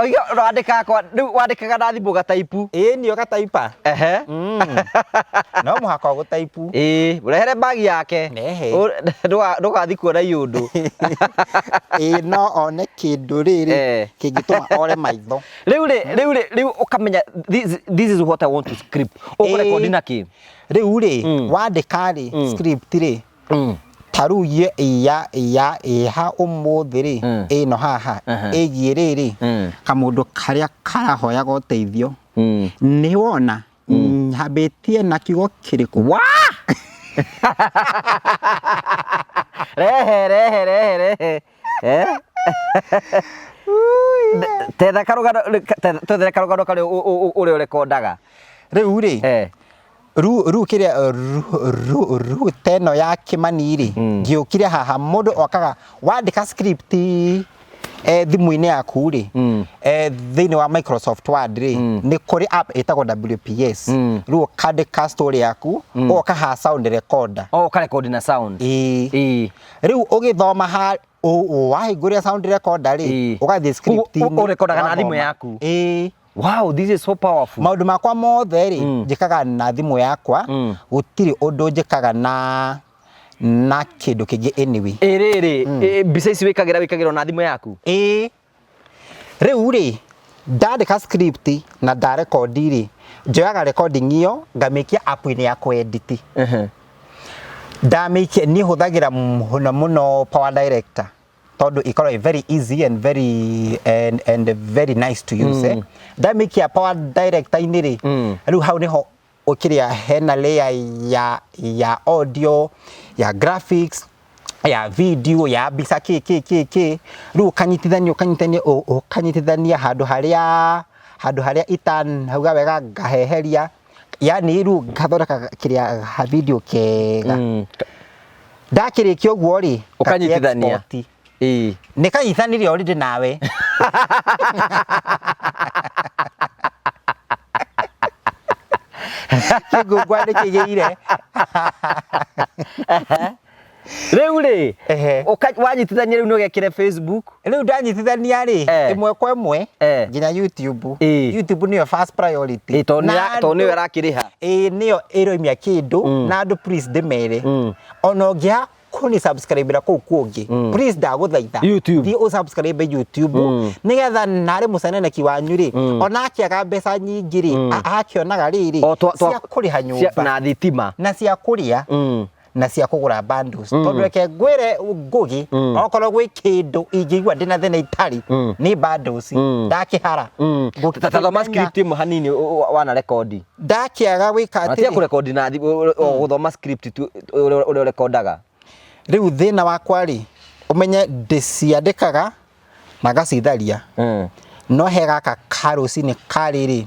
Oiga wandĩkaga kwa rĩu wandĩkaga na thimũ gataipu? Ĩni, ũgataipa. No mũhaka ũgũtaipu. Ĩĩ, ũrehere bagi yake. Rehe. Ndũgathiĩ kuona iũndũ. Ĩĩ, no one kĩndũ rĩrĩ kĩngĩtũma ore maitho. Rĩu rĩ, rĩu rĩ, rĩu ũkamenya this is what I want to script. Ũkũrekondi na kĩ? Rĩu rĩ, wandĩka rĩ, script rĩ, ta rĩu ya ya ĩha ũmũthĩ rĩ, ĩno haha ĩgiĩ rĩrĩ, kamũndũ karĩa karahoyaga ũteithio, nĩ wona nyambĩtie na kiugo kĩrĩkũ? Wa! Rehe, rehe, rehe, rehe. Tetha karũgano, twethere karũgano karĩa ũrĩa ũrekondaga. Rĩu rĩ, rĩu kĩrĩa rĩu ta ĩno ya Kĩmani rĩ, ngĩũkire haha mũndũ okaga wandĩka script thimũ-inĩ yaku rĩ, thĩinĩ wa Microsoft Word rĩ, nĩ kũrĩ app ĩtagwo WPS. Rĩu ũkandĩka story yaku, ũgoka haha sound recorder. Oh, ũkarekondi na sound. Ĩĩ. Rĩu ũgĩthoma ha wahingũrĩra sound recorder rĩ, ũgathiĩ script-inĩ. Ũrekondaga na thimũ yaku? Ĩĩ. Wow, this is so powerful. Maũndũ makwa mothe rĩ, njĩkaga na thimũ yakwa, gũtirĩ ũndũ njĩkaga na kĩndũ kĩngĩ anyway. Ĩ rĩrĩ, mbica ici wĩkagĩra na thimũ yaku? Ĩĩ. Rĩu rĩ, ndandĩka script na ndarekondi rĩ, Njoyaga recording ĩyo ngamĩkia app-inĩ ya kũ-edit. Ndamĩikia, niĩ hũthagĩra mũno mũno Power Director tondũ ĩkoragwo ĩ very easy and very and very nice to use. Ndamĩikia Power Director-inĩ rĩ, rĩu hau nĩho ũkĩrĩa hena layer ya audio, ya graphics, ya video, ya mbica, kĩ kĩ kĩ kĩ. Rĩu ũkanyitithania ũkanyitithania ũkanyitithania handũ harĩa itanauga wega ngaheheria, yani rĩu ngathondeka kĩrĩa ga video kega. Ndakĩrĩkia ũguo rĩ, Ũkanyitithania. ngakĩ-export. Nĩ kanyitanirie already nawe. Kĩngũngwa nĩ kĩgĩire. Rĩu rĩ, wanyitithania rĩu nĩ ũgekĩre Facebook. Rĩu ndanyitithania rĩ, ĩmwe kwa ĩmwe nginya YouTube. YouTube nĩyo first priority. Tondũ tondũ nĩyo ĩrakĩrĩha. Ĩĩ, nĩyo ĩroimia kĩndũ. Na andũ, please, ndĩmere, ona ũngĩaga kũni subscribe kũu kũngĩ, please, ndagũthaitha, YouTube. thiĩ ũsubscribe YouTube, nĩgetha narĩ mũceneneki wanyu rĩ, ona akĩaga mbeca nyingĩ rĩ, akĩonaga rĩrĩ O cia kũrĩha nyũmba na thitima na cia kũrĩa na cia kũgũra bundles. Tondũ reke ngwĩre Ngũgĩ, okorwo gwĩ kĩndũ ingĩigua ndĩna thĩna itarĩ, nĩ bundles. Ndakĩhara. Ta thoma script ĩmwe hanini wana rekondi. Ndakĩaga gwĩka Na tia atĩrĩ, kũrekondi na o gũthoma script tu ũrĩa ũrekondaga. Rĩu thĩna wakwa rĩ, ũmenye ndĩciandĩkaga na ngacitharia, no he gaka ka rũcinĩ karĩrĩ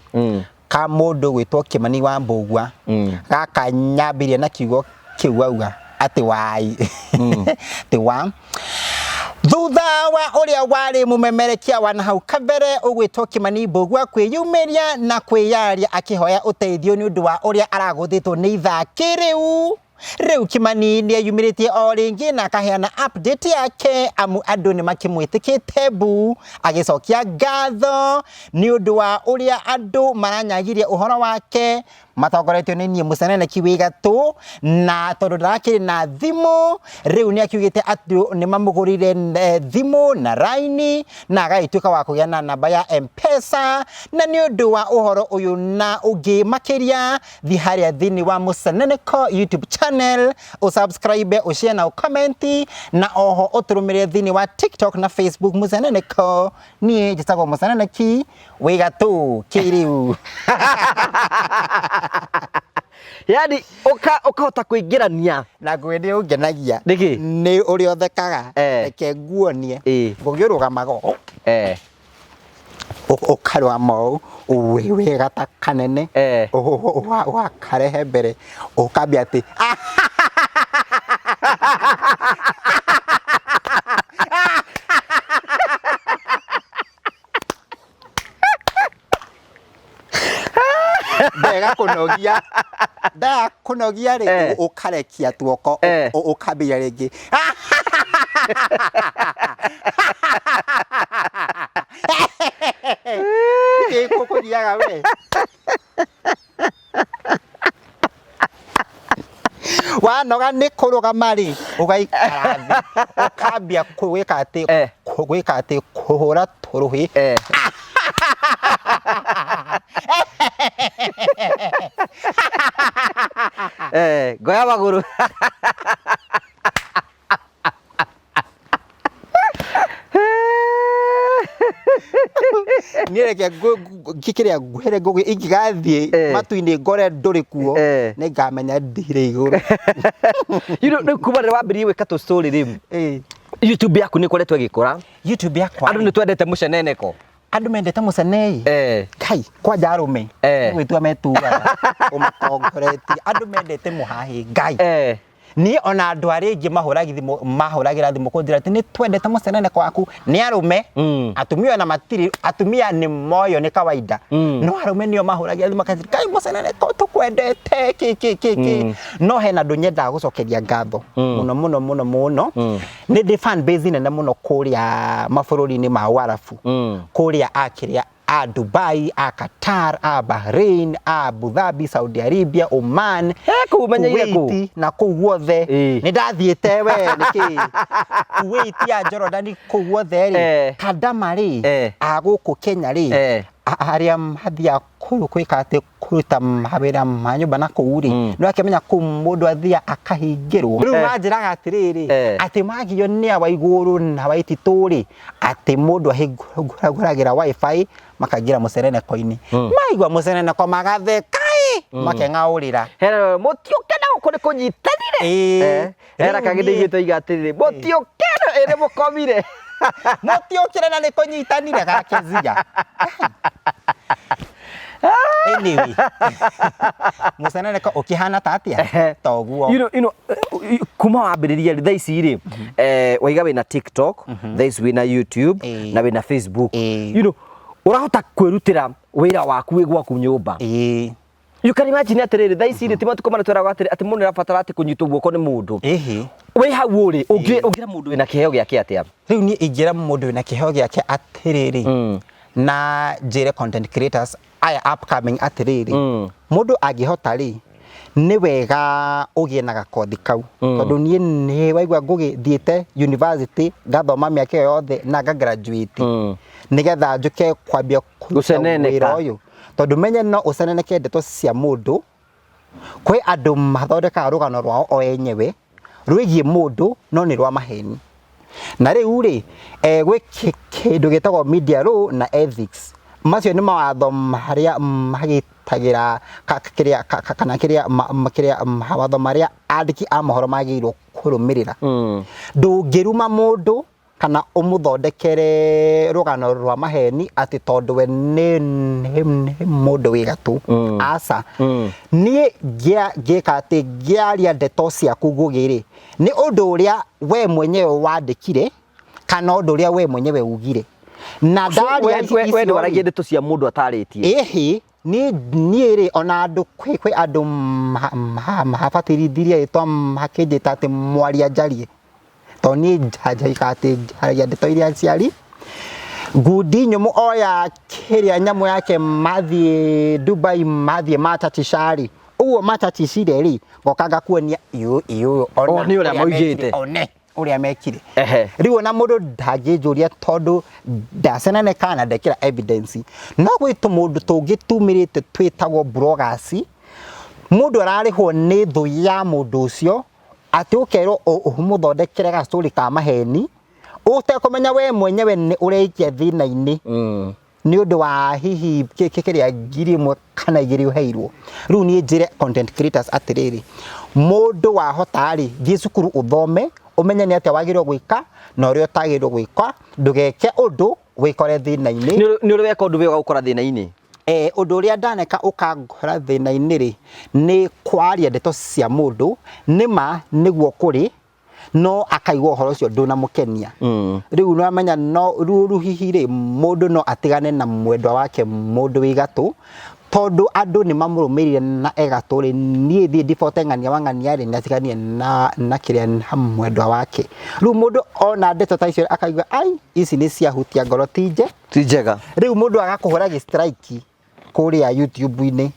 ka mũndũ gwĩtwo Kĩmani wa Mbũgua. Gaka nyambĩrĩria na kiugo kĩu auga atĩ wai atĩ wa thutha wa ũrĩa warĩ mũmemerekia wa nahau kabere ũgwĩtwo Kĩmani Mbũgua kwĩyumĩria na kwĩyaria akĩhoya ũteithio nĩ ũndũ wa ũrĩa aragũthĩtwo nĩ ithaki. Rĩu Kĩmani nĩ eyumĩrĩtie o rĩngĩ na akaheana update yake, amu andũ nĩ makĩmwĩtĩkĩte mbu, agĩcokia ngatho nĩ ũndũ wa ũrĩa andũ maranyagirie ũhoro wake matongoretio nĩ niĩ mũceneneki wĩ gatũ. Na tondũ ndarakĩrĩ na thimũ, rĩu nĩ akiugĩte atĩ nĩ mamũgũrĩire thimũ na raini na agagĩtuĩka wa kũgĩa na namba ya M-Pesa. Na nĩ ũndũ wa ũhoro ũyũ na ũngĩ makĩria, thi harĩa thĩinĩ wa Mũceneneko YouTube channel, ũsubscribe, ũshare na ũcomment, na oho ũtũrũmĩrĩre thĩinĩ wa TikTok na Facebook Mũceneneko. Niĩ njĩtagwo Mũceneneki wĩ gatũ kĩrĩu. Yani ũkahota kũingĩrania. Na ngũgĩ nĩ ũngenagia. Nĩkĩ? Nĩ ũrĩa ũthekaga. Reke nguonie. Ngũgĩ ũrũgamaga ũũ, ũkarũgama ũũ wĩ wega ta kanene, ũgakarehe mbere, ũkambia atĩ ndega kũnogia, ndaga kũnogia rĩ, ũkarekia tuoko, ũkambia rĩngĩ. Nĩkĩ gũkũgiaga we? Wanoga nĩ kũrũgama rĩ, ũgaikara thĩ, ũkambia gwĩka atĩ gwĩka atĩ kũhũra tũrũhĩ. Ngoya magũrũ. Niĩ reke ngĩkĩrĩa ngwĩre ngũgĩ, ingĩgathiĩ matu-inĩ ngore ndũrĩ kuo, nĩ ngamenya ndirĩ igũrũ. You know, rĩu kuma rĩrĩa wambĩrĩirie gwĩka tũ story rĩu, YouTube yaku nĩ ĩkoretwo ĩgĩkũra. YouTube yakwa Andũ nĩ twendete mũceneneko. Andũ mendete mũcenei. Kai kwanja arũme nĩ gwĩtua metuaga ũmatongoretie. Andũ mendete mũhahĩ Ngai. Niĩ ona andũ arĩa aingĩ mahũragĩra thimũ kũnjĩra atĩ nĩ twendete mũceneneko waku nĩ arũme. Atumia ona matirĩ, atumia nĩ moyo nĩ kawaida, no arũme nĩo mahũragĩra thimũ makanjĩra, "Kai mũceneneko, tũkwendete kĩ kĩ kĩ kĩ." No hena andũ nyendaga gũcokeria ngatho mũno mũno mũno mũno. Nĩ ndĩ fan base nene mũno kũrĩa mabũrũri-inĩ ma Ũarabu, kũrĩa akĩrĩa a Dubai, a Qatar, a Bahrain, a Abu Dhabi, Saudi Arabia, Oman, Kũu ũmenyeire kũu? Kuwait, na kũu guothe. Nĩ ndathiĩte we nĩkĩ Kuwait ya Jordan, kũu guothe rĩ, kandama rĩ, a gũkũ Kenya rĩ. Arĩa mathiaga kũu gwĩka atĩ kũruta mawĩra ma nyũmba na kũu rĩ, nĩ wakĩmenya kũu mũndũ athiaga akahingĩrwo. Rĩu manjĩraga atĩrĩrĩ, atĩ magio nĩ a Waigũrũ na Waititũ rĩ, atĩ mũndũ ahingũragĩra WiFi makaingĩra mũcereneko-inĩ. Maigua mũcereneko magatheka ĩ, makeng'aũrĩra. Hena mũtiũke na gũkũ nĩ kũnyitanire. Ĩĩ. Hena Rĩu kangĩ niĩ- ndaiguĩte oiga atĩrĩrĩ, mũtiũke ĩrĩ mũkomire. Mũtiũkĩre na nĩ kũnyitanire gakezia. Anyway, mũceneneko ũkĩhana ta atĩa? Toguo. You know, kuma wambĩrĩria rĩ, thaa ici rĩ, waiga wĩna TikTok, thaa ici wĩna YouTube na wĩna Facebook. Ũrahota kwĩrutĩra wĩra waku wĩ gwaku nyũmba. You can imagine atĩrĩrĩ, thaa ici rĩ, ti matukũ marĩa tweragwo atĩrĩ, atĩ mũndũ nĩarabatara atĩ kũnyitwo guoko nĩ mũndũ. Wĩ hau ũrĩ, ũngĩra mũndũ wĩna kĩheo gĩake atĩa? Rĩu niĩ ingĩra mũndũ wĩna kĩheo gĩake atĩrĩrĩ, na njĩre content creators aya upcoming atĩrĩrĩ, mũndũ angĩhota rĩ, nĩ wega ũgĩe na gakothi kau. Tondũ niĩ nĩ waigua Ngũgĩ thiĩte university ngathoma mĩaka ĩyo yothe na nga graduate. Nĩgetha njũke kwambia kũruta Gũceneneka. wĩra ũyũ. Tondũ menye no ũceneneke ndeto cia mũndũ, kwĩ andũ mathondekaga rũgano rwao o enyewe rwĩgiĩ mũndũ no nĩ rwa maheni. Na rĩu rĩ, gwĩ kĩndũ gĩtagwo media law na ethics. Macio nĩ mawatho marĩa magitagĩra kĩrĩa kana kĩrĩa kĩrĩa mawatho marĩa andĩki a mohoro magĩrĩirwo kũrũmĩrĩra. Ndũngĩruma mũndũ kana ũmũthondekere rũgano rwa maheni atĩ tondũ we nĩ mũndũ wĩ gatũ. Aca. Niĩ ngĩka atĩ ngĩaria ndeto ciaku Ngũgĩ rĩ, nĩ ũndũ ũrĩa we mwenyewe wandĩkire kana ũndũ ũrĩa we mwenyewe ugire. Na ndaria We icio ndwaragia rĩ, ndeto cia mũndũ atarĩtie. Ĩhĩ, niĩ rĩ, ona andũ kwĩ andũ mabatithithirie rĩtwa makĩnjĩta atĩ mwaria njarie. Tondũ niĩ njaikaga atĩ njaragia ndeto iria ciari. Ngundi nyũmũ oya kĩrĩa nyamũ yake mathiĩ Dubai mathiĩ matatisha rĩ, ũguo matatishire rĩ, ngoka ngakuonia ĩũ ĩũ O nĩ ũrĩa maugĩte. One ũrĩa mekire. Rĩu ona mũndũ ndangĩnjũria tondũ ndaceneneka na ndekĩra evidence. No gwĩ tũmũndũ tũngĩ tumĩrĩte twĩtagwo bloggers, mũndũ ararĩhwo nĩ thũ ya mũndũ ũcio, atĩ ũkerwo ũmũthondekere ga story ka maheni, ũtekũmenya we mwenyewe nĩ ũreikia thĩna-inĩ. Nĩ ũndũ wa hihi kĩrĩa 1000 kana 2 ũheirwo. Rĩu niĩ njĩre content creators atĩrĩrĩ, mũndũ wahota rĩ, thiĩ cukuru ũthome, ũmenye nĩ atĩa wagĩrĩirwo gwĩka na ũrĩa ũtagĩrĩirwo gwĩka, ndũgeke ũndũ wĩkore thĩna-inĩ. Nĩ ũrĩ weka ũndũ wĩ ũgagũkora thĩna-inĩ? Ũndũ ũrĩa ndaneka ũkangora thĩna-inĩ rĩ, nĩ kwaria ndeto cia mũndũ, nĩ ma nĩguo kũrĩ, no akaigua ũhoro ũcio ndũnamũkenia. Rĩu nĩwamenya no rĩu hihi rĩ, mũndũ no atigane na mwendwa wake mũndũ wĩ gatũ, tondũ andũ nĩ mamũrũmĩrĩire na e gatũ rĩ, niĩ thiĩ ndibote ng'ania wa ng'ania rĩ, nĩ atiganire na kĩrĩa na mwendwa wake. Rĩu mũndũ ona ndeto ta icio akaigua ai, ici nĩ ciahutia ngoro ti nje. Ti njega. Rĩu mũndũ agakũhũra gĩ strike kũrĩa YouTube-inĩ.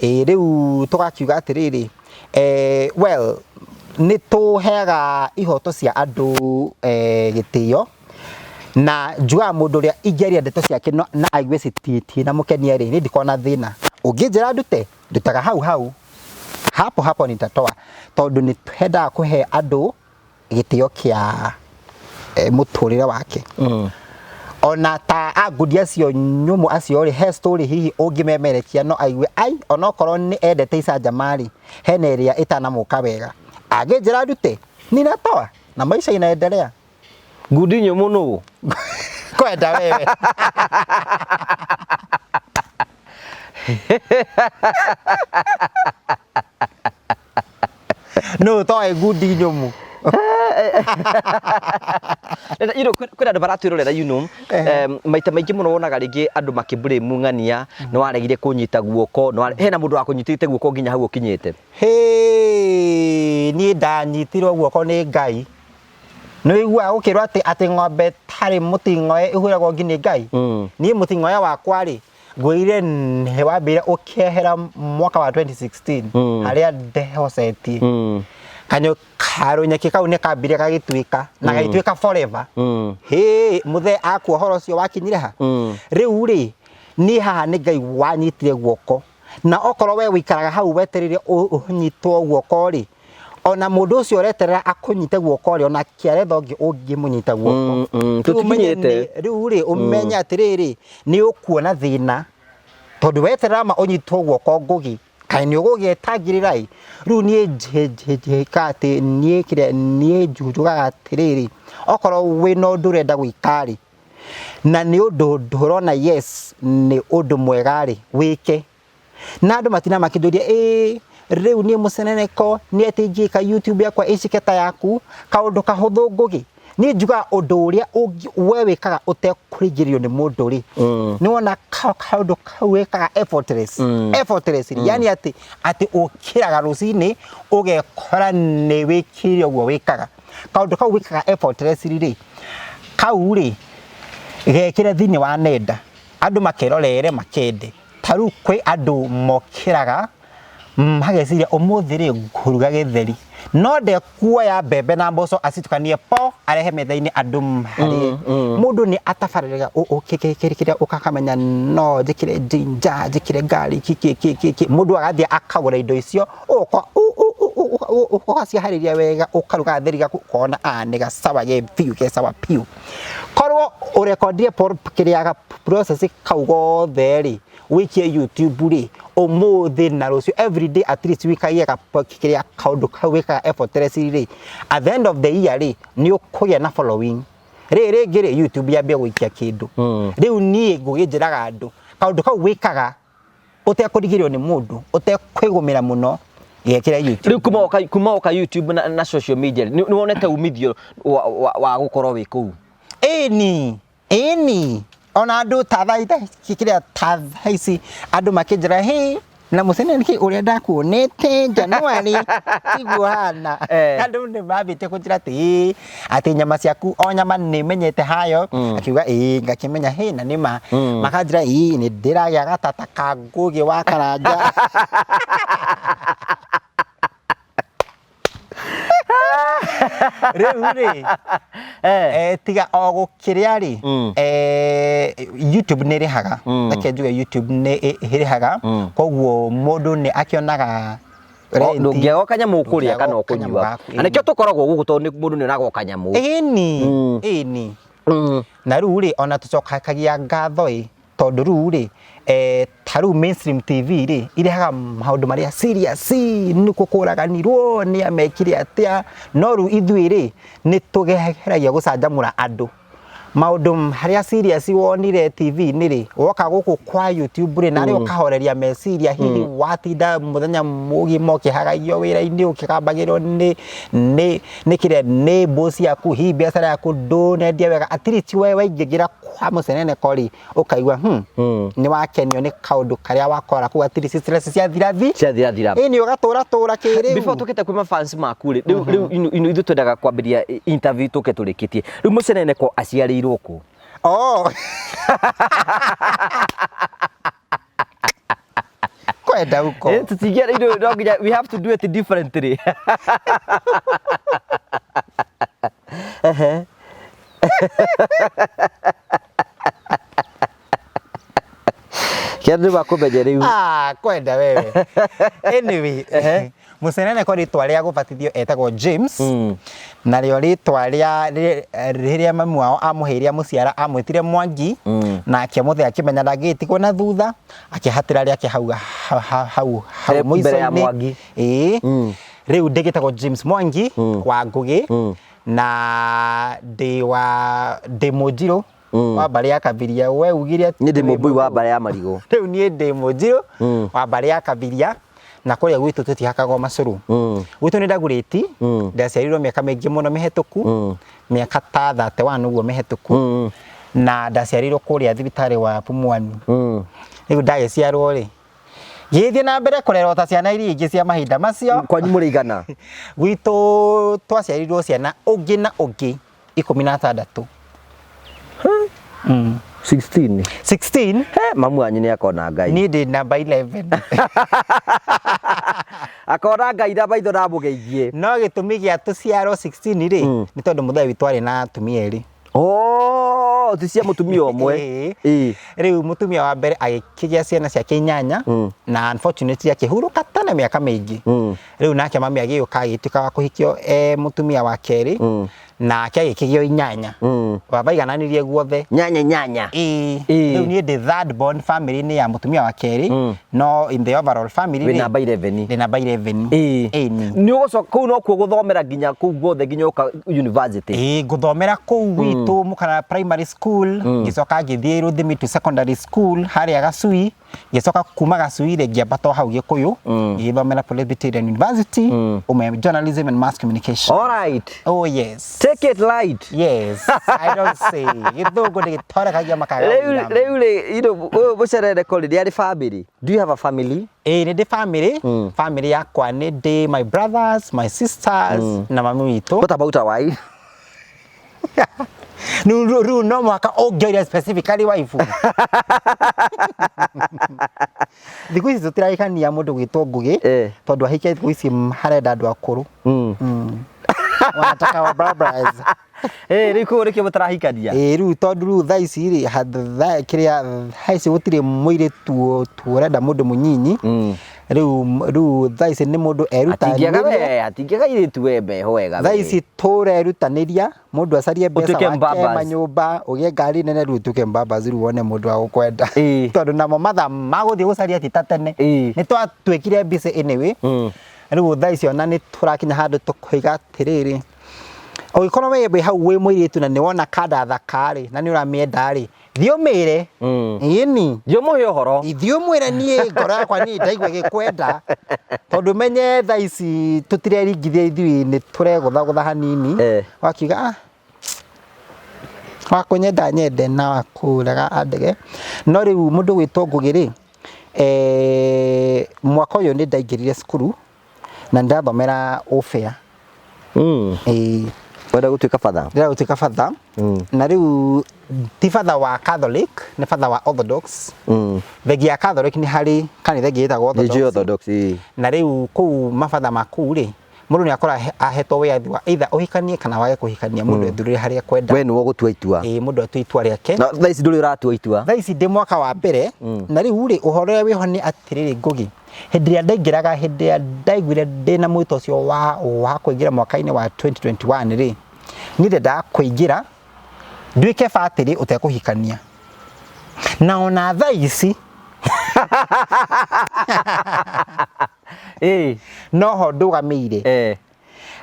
Ĩĩ rĩu tũgakiuga atĩrĩrĩ, well, nĩ tũheaga ihoto cia andũ gĩtĩo, na njugaga mũndũ ũrĩa ingĩaria ndeto ciake na aigue citinamũkenia rĩ, niĩ ndikoragwo na thĩna. Ũngĩnjĩra ndute, ndutaga hau hau, hapo hapo nitatoa, tondũ nĩ twendaga kũhe andũ gĩtĩo kĩa mũtũrĩre wake. Ona ta angundi acio nyũmũ acio rĩ, he story hihi ũngĩmemerekia no aigue ai, onokorwo nĩ endete icanjama rĩ, hena ĩrĩa ĩtanamũka wega. Angĩnjĩra ndute, ninatoa na maisha inaendelea. Ngundi nyũmũ nũ? Kwenda wewe. Nũ ũtoĩ ngundi nyũmũ? You know, kwĩna andũ maratwĩrorera you know, maita maingĩ mũno wonaga rĩngĩ andũ makĩblame ng'ania, nĩ waregire kũnyita guoko, hena mũndũ wakũnyitĩte guoko nginya hau ũkinyĩte. Hĩ, niĩ ndanyitirwo guoko nĩ Ngai. Nĩ ũiguaga gũkĩrwo atĩ atĩ ng'ombe tarĩ mũting'oe ĩhuragwo ngi nĩ Ngai? Niĩ mũting'oe wakwa rĩ, ngwĩrire nĩ wambĩire ũkĩehera mwaka wa 2016 harĩa ndehocetie. Kanyũ karũnyeki kau nĩ kambire gagĩtuĩka na gagĩtuĩka forever. Hĩ, mũthee akua ũhoro ũcio wakinyire ha? Rĩu rĩ, Niĩ haha nĩ Ngai wanyitire guoko. Na okorwo we wĩikaraga hau wetereire ũnyitwo guoko rĩ, ona mũndũ ũcio ũreterera akũnyite guoko rĩ, ona kĩaretha ũngĩ ũngĩmũnyita guoko. Rĩu ũmenye Tũtikinyĩte. Rĩu rĩ, ũmenye atĩrĩrĩ, nĩ ũkuona thĩna. Tondũ weterera ma ũnyitwo guoko Ngũgĩ, kaĩ nĩ ũgũgĩtangĩrĩra ĩ. Rĩu niĩ njĩkaga atĩ niĩ kĩrĩa niĩ njugaga atĩrĩrĩ, okorwo wĩna ũndũ ũrenda gwĩka rĩ, na nĩ ũndũ ndũrona yes nĩ ũndũ mwega rĩ, wĩke. Na andũ matinda makĩnjũria ĩĩ rĩu niĩ mũceneneko nĩ atĩ ingĩka YouTube yakwa ĩcike ta yaku, kaũndũ kahũthũ Ngũgĩ. Niĩ njugaga ũndũ ũrĩa we wĩkaga ũtekũringĩrĩrio nĩ mũndũ rĩ, nĩ wona kaũndũ kau wĩkaga effortless, effortlessly, yani atĩ atĩ ũkĩraga rũcinĩ ũgekora nĩ wĩkire ũguo wĩkaga. Kaũndũ kau wĩkaga effortlessly rĩ, kau rĩ, gekĩre thĩinĩ wa nenda, andũ makerorere makende. Ta rĩu kwĩ andũ mokĩraga mageciria ũmũthĩ rĩ ngũruga gĩtheri, no ndekuoya mbembe na mboco acitukanie po arehe metha-inĩ andũ marĩe. Mũndũ nĩ atabarĩraga kĩrĩa ũkamenya no njĩkĩre ginger, njĩkĩre garlic, kĩ kĩ kĩ kĩ, mũndũ agathiĩ akagũra indo icio ũgoka ũgaciharĩria wega ũkaruga gatheri gaku ũkona a nĩ gacawa ge biũ ge sawa biũ. Korwo ũrekondire kĩrĩa process kau gothe rĩ, wĩikie YouTube rĩ, ũmũthĩ na rũciũ everyday at least wĩkagie kĩrĩa kaũndũ kau wĩkaga effortlessly rĩ, at the end of the year rĩ, nĩ ũkũgĩa na following. Rĩrĩ rĩngĩ rĩ, YouTube yambie gũikia kĩndũ. Rĩu niĩ Ngũgĩ njĩraga andũ, kaũndũ kau wĩkaga ũtekũrigĩrĩrio nĩ mũndũ, ũtekwĩgũmĩra mũno, gekĩre YouTube. Rĩu kuma woka YouTube na social media nĩ wonete umithio wa gũkorwo wĩ kũu? Ĩni, ĩni, ona andũ ta thaa kĩrĩa ta thaa ici andũ makĩnjĩra hĩ na mũcene nĩkĩ ũrĩa ndakuonete January tiguo hana. Andũ nĩ mambĩtie kũnjĩra atĩ ĩĩ, atĩ nyama ciaku o nyama nĩ menyete hayo. Akiuga ĩĩ, ngakĩmenya hĩ na nĩma. Makanjĩra ĩĩ nĩ ndĩragĩa gatata ka Ngũgĩ wa Karanja. Rĩu rĩ, tiga o gũkĩrĩa rĩ, YouTube nĩ ĩrĩhaga. Reke njuge YouTube nĩ ĩrĩhaga, koguo mũndũ nĩ akĩonaga rent. Ndũngĩaga o kanyamũ ũkũrĩa kana Ndũngĩaga o kanyamũ ũkũnyua. gaku, Na nĩkĩo tũkoragwo gũkũ tondũ mũndũ nĩ onaga o kanyamũ. Ĩni, ĩni. Na rĩu rĩ, ona tũcokagia ngatho ĩ, tondũ rĩu rĩ, ta rĩu mainstream TV rĩ, irehaga maũndũ marĩa serious, nĩ kũraganirwo, nĩ amekire atĩa, no rĩu ithuĩ rĩ, nĩ tũgeragia gũcanjamũra andũ. Maũndũ marĩa serious wonire TV-inĩ rĩ, woka gũkũ kwa YouTube rĩ, narĩ ũkahoreria meciria, hihi watinda mũthenya mũgima ũkĩhagagio wĩra-inĩ, ũkĩgambagĩrwo nĩ kĩrĩa, nĩ boss yaku, hihi biacara yaku ndũnendia wega, at least we waingĩra kwa mũceneneko rĩ, ũkaigua nĩ wakenio nĩ kaũndũ karĩa wakora kũu, at least stress ciathira thi. Ciathira thira. Ĩni ũgatũra tũra kĩrĩu. Before tũkĩte kwĩ mafans maku rĩ, rĩu rĩu ithuĩ twendaga kwambĩrĩria interview tũke tũrĩkĩtie. Rĩu mũceneneko aciarĩirwo kũ? Oh. Kwenda huko. Tũtingĩara ithuĩ no nginya we have to do it differently. Ehe. Kĩa andũ makũmenye rĩu. Ah, kwenda wewe. Anyway, mũcenene kwa rĩtwa rĩa gũbatithio etagwo James. Narĩo rĩtwa rĩa rĩrĩa mamu wao amũheire amũciara amwĩtire Mwangi. Nake mũthee akĩmenya ndangĩgĩtigwo na thutha, akĩhatĩra rĩake hau hau hau hau Mbere ya mũico-inĩ. Mwangi. Ĩĩ. Rĩu ndĩgĩtagwo James Mwangi wa Ngũgĩ. Na ndĩ wa ndĩ mũnjirũ wa mbarĩ ya Kabiria. We ugire Niĩ ndĩ mũmbui wa mbarĩ ya Marigũ. Rĩu niĩ ndĩ mũnjirũ wa mbarĩ ya Kabiria, na kũrĩa gwitũ tũtihakagwo macũrũ. Gwitũ nĩ Ndagurĩti. Ndaciarirwo mĩaka mĩingĩ mũno mĩhetũku, mĩaka ta 31 ũguo mĩhetũku, na ndaciarirwo kũrĩa thibitarĩ wa Pumwani. Rĩu ndagĩciarwo rĩ, ngĩgĩthiĩ na mbere kũrerwo ta ciana iria ingĩ cia mahinda macio. Kwanyu mũrĩ igana? Gwitũ twaciarirwo ciana ũngĩ na ũngĩ 16. 16. 16. He, mamu wanyu nĩ akona Ngai. Niĩ ndĩ namba 11. Akona Ngai na maitho na amũgeithie. No gĩtũmi gĩa tũciarwo 16 rĩ, nĩ tondũ mũthee witũ arĩ na atumia erĩ. Oh, Oh, ti cia mũtumia ũmwe. Ĩĩ. Ĩĩ. Rĩu mũtumia wa mbere agĩkĩgĩa ciana ciake inyanya na unfortunately akĩhurũka tene mĩaka mĩingĩ. Rĩu nake mami agĩũka agĩtuĩka wa kũhikio e mũtumia wa kerĩ, nake agĩkĩgĩa inyanya. Baba aigananirie guothe. Nyanya nyanya. Ĩĩ. Ĩĩ. Rĩu niĩ ndĩ third born family-inĩ ya mũtumia wa kerĩ, no in the overall family Wĩ rĩ, namba 11. ndĩ namba 11. Ĩĩ. Ĩni. Nĩ ũgũcoka kũu nokuo gũthomera nginya kũu guothe nginya ũka university. Ĩĩ, ngũthomera kũu gwitũ Mũkara Primary School, ngĩcoka ngĩthiĩ Rũthimitu Secondary School harĩa Gacui, ngĩcoka kuma Gacui rĩ ngĩambata o hau Gĩkũyũ, ngĩgĩthomera Presbyterian University, ume Journalism and Mass Communication. All right. Oh yes. Take it light. Yes, I don't say. Gĩthũngũ nĩ gĩtorekagia makaga Rĩu ũira. rĩu rĩ, you know, ũyũ mũcerereko rĩ, nĩ arĩ family. Do you have a family? Ĩĩ nĩ ndĩ family, family yakwa nĩ ndĩ my brothers, my sisters na mami witũ. What about a wife? Rĩu rĩu no mũhaka ũngĩoire specifically wife. Thikũ ici tũtirahikania mũndũ gwĩtwo Ngũgĩ Eh. tondũ ahikia thikũ ici harenda andũ akũrũ. Wanataka wa brothers. Eh, rĩu kũu nĩkĩo mũtarahikania. Ĩĩ rĩu tondũ rĩu thaa ici rĩ kĩrĩa thaa ici gũtirĩ mũirĩtu ũrenda mũndũ mũnyinyi. Rĩu rĩu thaa ici nĩ mũndũ Atingĩaga erutanĩria. we, atingĩaga airĩtu we meho wega. Thaa we. ici tũrerutanĩria mũndũ acarie mbeca Ũtuĩke wake mbabas. manyũmba ũgĩe ngari nene rĩu ũtuĩke mbabas rĩu wone mũndũ wa gũkwenda. Ĩĩ. Tondũ namo mathaa ma gũthiĩ gũcaria ti ta tene. Ĩĩ. Nĩ twatuĩkire busy anyway. Rĩu thaa ici ona nĩ tũrakinya handũ tũkoiga atĩrĩrĩ, ũngĩkorwo we wĩ hau wĩ mũirĩtu na nĩ wona kanda thaka rĩ na nĩ ũramĩenda rĩ, thiĩ ũmĩre. Ĩni. Thiĩ ũmũhe ũhoro. Ithiĩ ũmwĩre niĩ ngoro yakwa niĩ ndaigua ĩgĩkwenda tondũ menye thaa ici tũtireringithia ithuĩ nĩ tũregũthagũtha hanini. Eh. Wakiuga ah, wakũnyenda nyende na wakũrega andege. No rĩu mũndũ gwĩtwo Ngũgĩ rĩ, mwaka ũyũ nĩ ndaingĩrire cukuru na nĩndathomera ũbĩa. Ĩĩ. Wenda gũtuĩka batha? Ndĩrenda gũtuĩka batha. Na rĩu ti batha wa Catholic, nĩ batha wa Orthodox. Thengia ya Catholic nĩ harĩ kanitha ĩngĩ ĩtagwo Nĩ njũĩ Orthodox. Orthodox, ĩĩ. Na rĩu kũu mabatha ma kũu rĩ, mũndũ nĩ akora ahetwo wĩyathi wa either ũhikanie kana wage kũhikania, mũndũ ethurĩre harĩa ekwenda. We nĩwe ũgũtua itua. Ĩĩ, mũndũ atue itua rĩake. Na thaa ici ndũrĩ ũratua itua. Thaa ici ndĩ mwaka wa mbere, na rĩu rĩ, ũhoro ũrĩa wĩho nĩ atĩrĩrĩ Ngũgĩ, hĩndĩ ĩrĩa ndaingĩraga, hĩndĩ ĩrĩa ndaiguire ndĩna mwĩto ũcio wa kũingĩra mwaka-inĩ wa 2021 rĩ, niĩ ndendaga kũingĩra nduĩke batĩrĩ ũtekũhikania. Na ona thaa ici Ĩĩ. noho ndũgamĩire. Eh.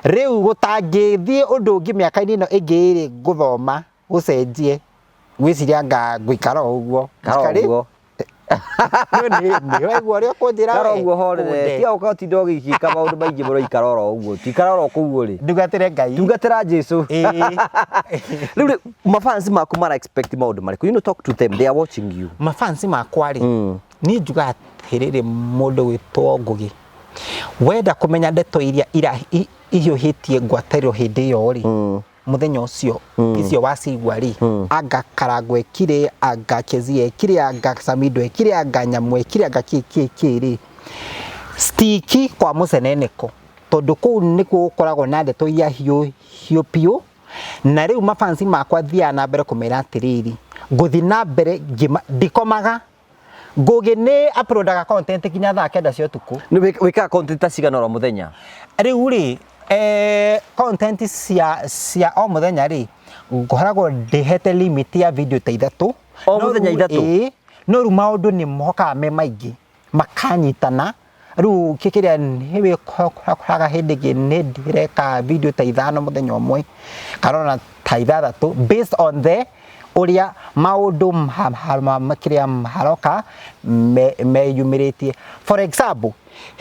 Rĩu gũtangĩthiĩ ũndũ ũngĩ mĩaka-inĩ ĩno ĩngĩ ĩrĩ ngũthoma gũcenjie, ngwĩciria anga ngũikara o ũguo. Kara Njikarĩ- ũguo. Nĩ waigua ũrĩa ũkũnjĩra Ikara we? ũguo horere. Kũnde. Tiga gũka ũtinda ũgĩka maũndũ maingĩ mũno, ikara oro ũguo. Tikara oro kũu ũrĩ. Ndungatĩre Ngai. Tungatĩra Jesu. Ĩĩ. Rĩu rĩ, mafans maku mara expect maũndũ marĩkũ? You know, talk to them. They are watching you. Mafansi makwa rĩ, niĩ njugaga atĩrĩrĩ mũndũ gwĩtwo Ngũgĩ, wenda kũmenya ndeto iria ihiũhĩtie ngwatanĩro hĩndĩ ĩyo rĩ, mũthenya ũcio icio wacigua rĩ, anga Karangũ ekire, anga Kezia ekire, anga Samido ekire, anga Nyamũ ekire, anga kĩ kĩ kĩ rĩ, stiki kwa mũceneneko, tondũ kũu nĩkuo gũkoragwo na ndeto iria hiũ hiũ biũ. Na rĩu mafansi makwa thiaga na mbere kũmera atĩrĩrĩ, ngũthiĩ na mbere ngĩma, ndikomaga. Ngũgĩ nĩ uploadaga content nginya thaa 9 cia ũtukũ. Nĩ wĩkaga content ta cigana oro mũthenya? Rĩu rĩ, content cia o mũthenya rĩ, ngoragwo ndĩhete limit ya video ta ithatũ. O No mũthenya rĩu ithatũ? ĩĩ, no rĩu maũndũ nĩ mokaga me maingĩ, makanyitana. Rĩu kĩrĩa nĩ wĩkoraga hĩndĩ ĩngĩ nĩ ndĩreka video ta 5 mũthenya ũmwe, kana ona ta 6, based on the ũrĩa maũndũ kĩrĩa maroka meyumĩrĩtie. For example,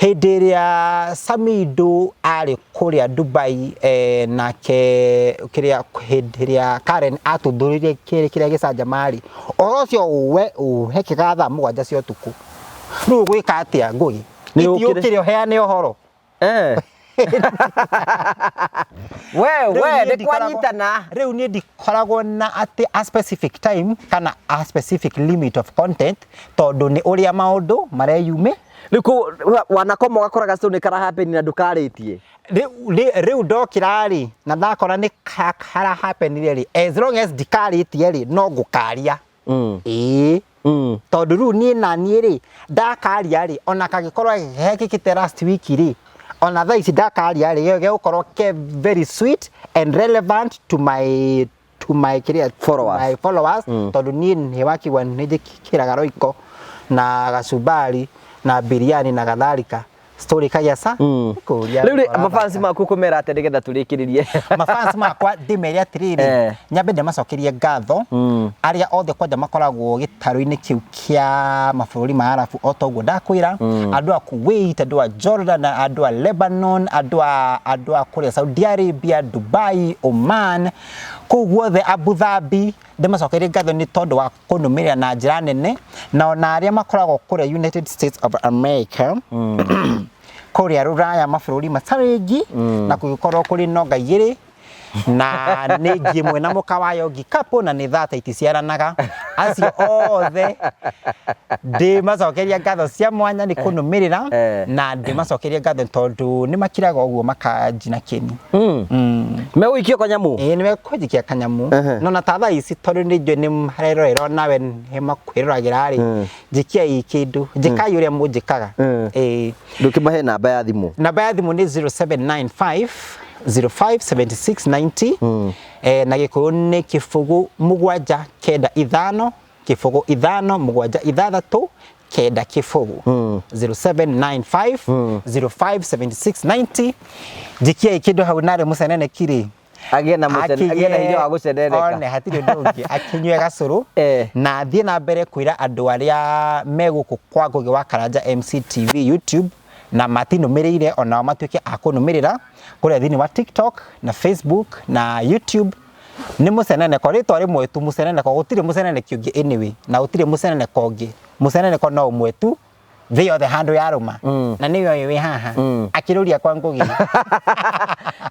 hĩndĩ ĩrĩa Samido arĩ kũrĩa Dubai, nake kĩrĩa hĩndĩ ĩrĩa Karen atuthũrire kĩrĩa gĩcanjama rĩ, ũhoro ũcio wekĩkaga thaa 7 cia ũtukũ. Rĩu ũgwĩka atĩa Ngũgĩ? Nĩ Iti ũkĩre. ũkĩre ũheane ũhoro. We, Rĩu we, niĩ nĩ ndikoragwo- kwanyitana. Rĩu niĩ ndikoragwo na atĩ a specific time kana a specific limit of content, tondũ nĩ ũrĩa maũndũ mareyumĩ. Rĩu wanakoma ũgakora gacũ nĩ karahappen na ndũkarĩtie. Rĩu ndokĩra rĩ na ndakora nĩ karahapenire rĩ, as long as ndikarĩtie rĩ, no ngũkaria. Ĩĩ. Tondũ rĩu niĩ na niĩ rĩ, ndakaria rĩ, ona kangĩkorwo gekĩkĩte last week rĩ, ona thaa ici ndakaria rĩ, gegũkorwo ke very sweet and relevant to my kĩrĩa, Followers. my followers. Tondũ niĩ nĩ wakigwa nĩ njĩkĩraga roiko na gacumbari na biriani na kadhalika, story kagĩa sa kũria. Rĩu rĩ, mafans maku kũmera atĩa nĩgetha tũrĩkĩrĩrie? Mafans makwa ndĩmere atĩrĩrĩ, nyambe ndĩmacokerie ngatho arĩa othe kwanja makoragwo gĩtarũ-inĩ kĩu kĩa mabũrũri ma Arabu, o ta ũguo ndakwĩra, andũ a Kuwait, andũ a Jordan, andũ a Lebanon, andũ a kũrĩa Saudi Arabia, Dubai, Oman, kũu guothe Abu Dhabi, ndĩmacokerie ngatho nĩ tondũ wa kũnũmĩrĩra na njĩra nene, na ona arĩa makoragwo kũrĩa United States of America, kũrĩa rũraya, mabũrũri matarĩ na kũgĩkorwo kũrĩ nonga igĩrĩ na nĩ ngi ĩmwe na mũka wayo ngikapo na nĩ thata iticiaranaga, acio othe ndĩmacokeria ngatho cia mwanya nĩ kũnũmĩrĩra. Na ndĩmacokeria ngatho tondũ nĩ makiraga ũguo makanjina kĩni. Megũikio kanyamũ. Ĩĩ, nĩ mekũnjikia kanyamũ. No na ta thaa ici, tondũ nĩ njũĩ nĩ marerorera, nawe nĩ makwĩroragĩra rĩ, njikiai kĩndũ, njĩkai ũrĩa mũnjĩkaga. Ĩĩ. Ndũkĩmahe namba ya thimũ. Namba ya thimũ nĩ 0795 05 76 90, na Gĩkũyũ nĩ 0 7 9 5 0 5 7 6 9 0, 0795 05 76 90. Njikiai kĩndũ hau narĩ mũcenene kirĩ. Agĩe na hinya wa gũcenereka. One hatirĩ ũndũ ũngĩ, akĩnyue gacũrũ. Na thiĩ na mbere kwĩra andũ arĩa me gũkũ kwa Ngũgĩ wa Karanja MCTV YouTube na matinũmĩrĩire, onao matuĩke a kũnũmĩrĩra kũrĩa thĩinĩ wa TikTok na Facebook na YouTube. Nĩ mũceneneko, rĩtwa rĩmwe tu, mũceneneko, gũtirĩ mũceneneki ũngĩ anyway, na gũtirĩ mũceneneko ũngĩ, mũceneneko no ũmwe tu thĩ yothe handũ yarũma, na nĩwe ũyũ wĩ haha akĩrũria kwa Ngũgĩ.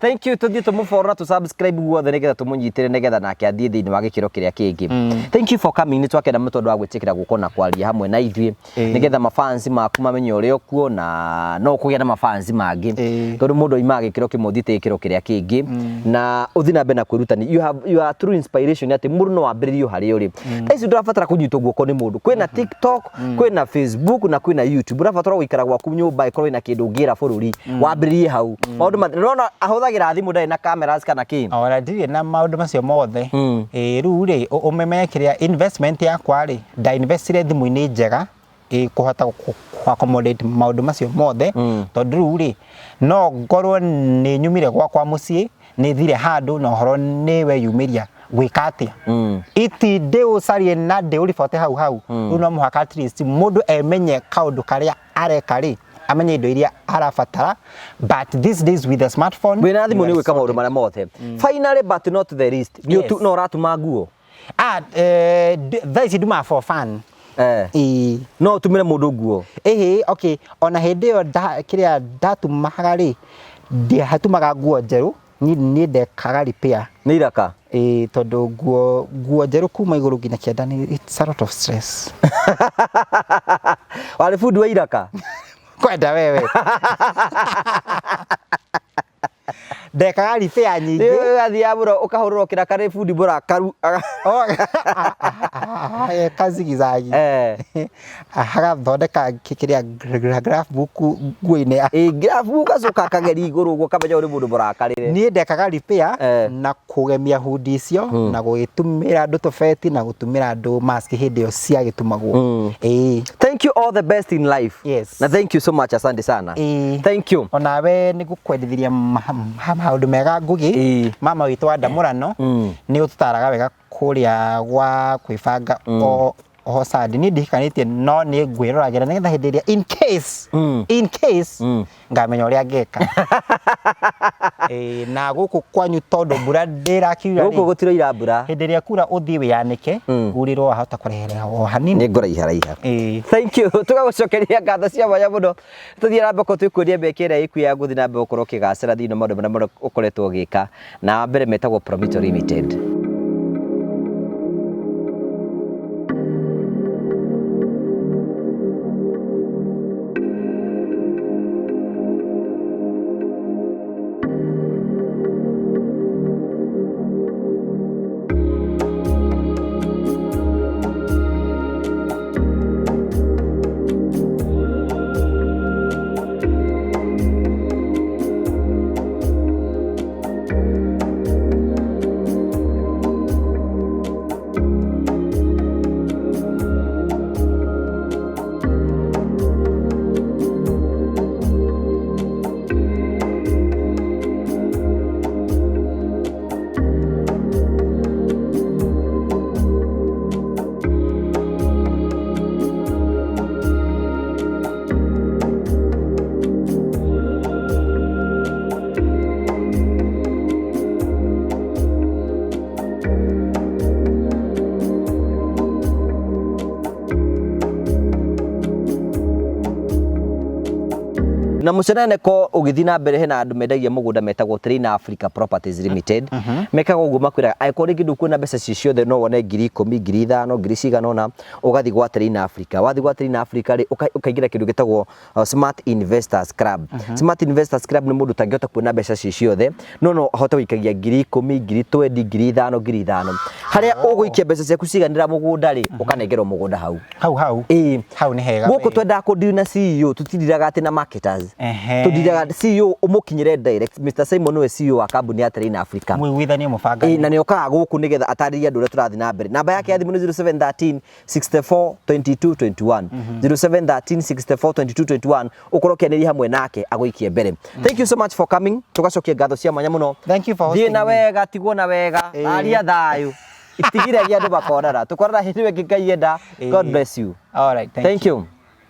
Thank you. Tuthiĩ tũmũfollow na tũ-subscribe guothe nĩgetha tũmũnyitĩre, nĩgetha nake athiĩ thĩinĩ wa gĩkĩro kĩrĩa kĩngĩ. Thank you for coming. Nĩ twakena mũno tondũ wa gwĩtĩkĩra gũka na kwaria hamwe na ithuĩ, nĩgetha mafans maku mamenye ũrĩa ũkuo na no ũkũgĩa na mafans mangĩ, tondũ mũndũ oimaga gĩkĩro kĩmwe ũthiĩte gĩkĩro kĩrĩa kĩngĩ, na ũthiĩ na mbere na kwĩrutani. You are true inspiration atĩ mũndũ no ambĩrĩrie o harĩa ũrĩ. Thaa ici ndũrabatara kũnyitwo guoko nĩ mũndũ. Kwĩna TikTok, kwĩna Facebook na kwĩna YouTube. Ũrabatara gũikara gwaku nyũmba ĩkorwo ĩna kĩndũ ũngĩra bũrũri, wambĩrĩrie hau maũndũ nĩũrona ahũthagĩra thimũ, ndarĩ na cameras kana kĩ. Ona ndirĩ na maũndũ macio mothe. Ĩĩ, rĩu rĩ, ũmenye kĩrĩa investment yakwa rĩ, ndainvestire thimũ-inĩ njega ĩkũhota kũ accommodate maũndũ macio mothe, tondũ rĩu rĩ, no ngorwo nĩ nyumire gwakwa mũciĩ, nĩ thire handũ na ũhoro nĩ weyumĩria gwĩka atĩa, iti ndĩũcarie na ndĩũribote hau hau. Rĩu no mũhaka at least mũndũ emenye kaũndũ karĩa areka rĩ, amenye indo iria arabatara, but these days with the smartphone Wĩna thimũ you nĩ are gwĩka maũndũ sorted. Marĩa mothe. Finally but not the least, nĩ no ũratuma nguo? Ah, thaa ici ndumaga for fun. Ĩĩ. No ũtumĩre mũndũ nguo? Ĩhĩ, okay, ona hĩndĩ ĩyo kĩrĩa ndatumaga rĩ, ndiatumaga nguo njerũ, niĩ ndekaga repair. Nĩ iraka. Ĩĩ, tondũ nguo njerũ kuma igũrũ nginya kĩanda nĩ it's a lot of stress. Warĩ bundi wa iraka? Kwenda wewe, ndekaga repair nyingĩ. Ũgathiaga mũno ũkahũrĩrwo kĩraka nĩ bundi mũrakaru. Oh, kazigizagi agathondeka kĩrĩa graph book nguo-inĩ ya Ĩ, ngirabu ũgacoka akageria igũrũ ũguo ũkamenya ũyũ nĩ mũndũ mũrakarĩre. Niĩ ndekaga repair na kũgemia hundi icio na gũgĩtumĩra andũ tũbeti na gũtumĩra andũ mask hĩndĩ ĩyo ciagĩtumagwo. Ĩĩ. Thank you, all the best in life. Yes. Na thank you so much, asante sana. Ĩĩ. Thank you. Onawe nĩ ngũkwendithĩria maũndũ mega, Ngugi. Mama witũ wa Ndamũrano nĩ ũtũtaraga wega kũrĩa gwa kwĩbanga o oho sandi. Niĩ ndihikanĩtie, no nĩ ngwĩroragĩra nĩgetha hĩndĩ ĩrĩa in case ngamenya ũrĩa ngeka. Ĩĩ, na gũkũ kwanyu tondũ mbura ndĩrakiura Gũkũ rĩ, gũtiroira mbura. Hĩndĩ ĩrĩa kura ũthiĩ wĩyanĩke, urĩrwo wahota kũreherera o hanini. Nĩ ngũraiharaiha. Ĩĩ. Thank you. Tũgagũcokeria ngatho cia mwanya mũno. Tũthiĩ na mbere twĩkũria mĩeke ĩrĩa ĩkuo ya gũthiĩ na mbere gũkorwo ũkĩgacĩra thĩinĩ wa maũndũ marĩa mothe ũkoretwo ũgĩka, na wa mbere metagwo Promito Limited. Na mũceneneko ũgĩthiĩ na mbere, hena andũ mendagia mũgũnda metagwo Train Africa Properties Limited. Mekaga ũguo, makwĩraga angĩkorwo rĩngĩ ndũkuona mbeca ci ciothe, no wone 10,000, 5,000, ngiri cigana ũna, ũgathiĩ gwa Train Africa. Wathiĩ gwa Train Africa rĩ, ũkaingĩra kĩndũ gĩtagwo Smart Investors Club. Smart Investors Club nĩ mũndũ ũtangĩhota kuona mbeca ci ciothe, no ahote gũikagia 10,000, 20,000, 5,000, 5,000, harĩa ũgũikia mbeca ciaku ciganĩra mũgũnda rĩ, ũkanengerwo mũgũnda hau. Hau hau. Ĩĩ. Hau nĩ hega. Gũkũ twendaga kũdeal na CEO, tũtindiraga atĩ na marketers. Tũndiraga CEO, ũmũkinyĩre direct. Mr Simon nĩwe CEO wa kambuni ya Train Africa. Mũiguithanie, mũbangane. Ĩĩ, na nĩ okaga gũkũ nĩgetha atarĩrie andũ ũrĩa tũrathiĩ na mbere. Namba yake ya thimũ nĩ 0713 64 22 21, 0713 64 22 21. Ũkorwo ũkĩanĩria hamwe nake agũikie mbere. Thank you so much for coming. Tũgacokia ngatho cia mwanya mũno. Thank you for Thiĩ hosting na me. wega, tigwo na wega. Aria thayũ, itigiragia andũ makonana. Tũkorana hĩndĩ ĩyo ĩngĩ Ngai enda. God bless you. All right, thank Thank you.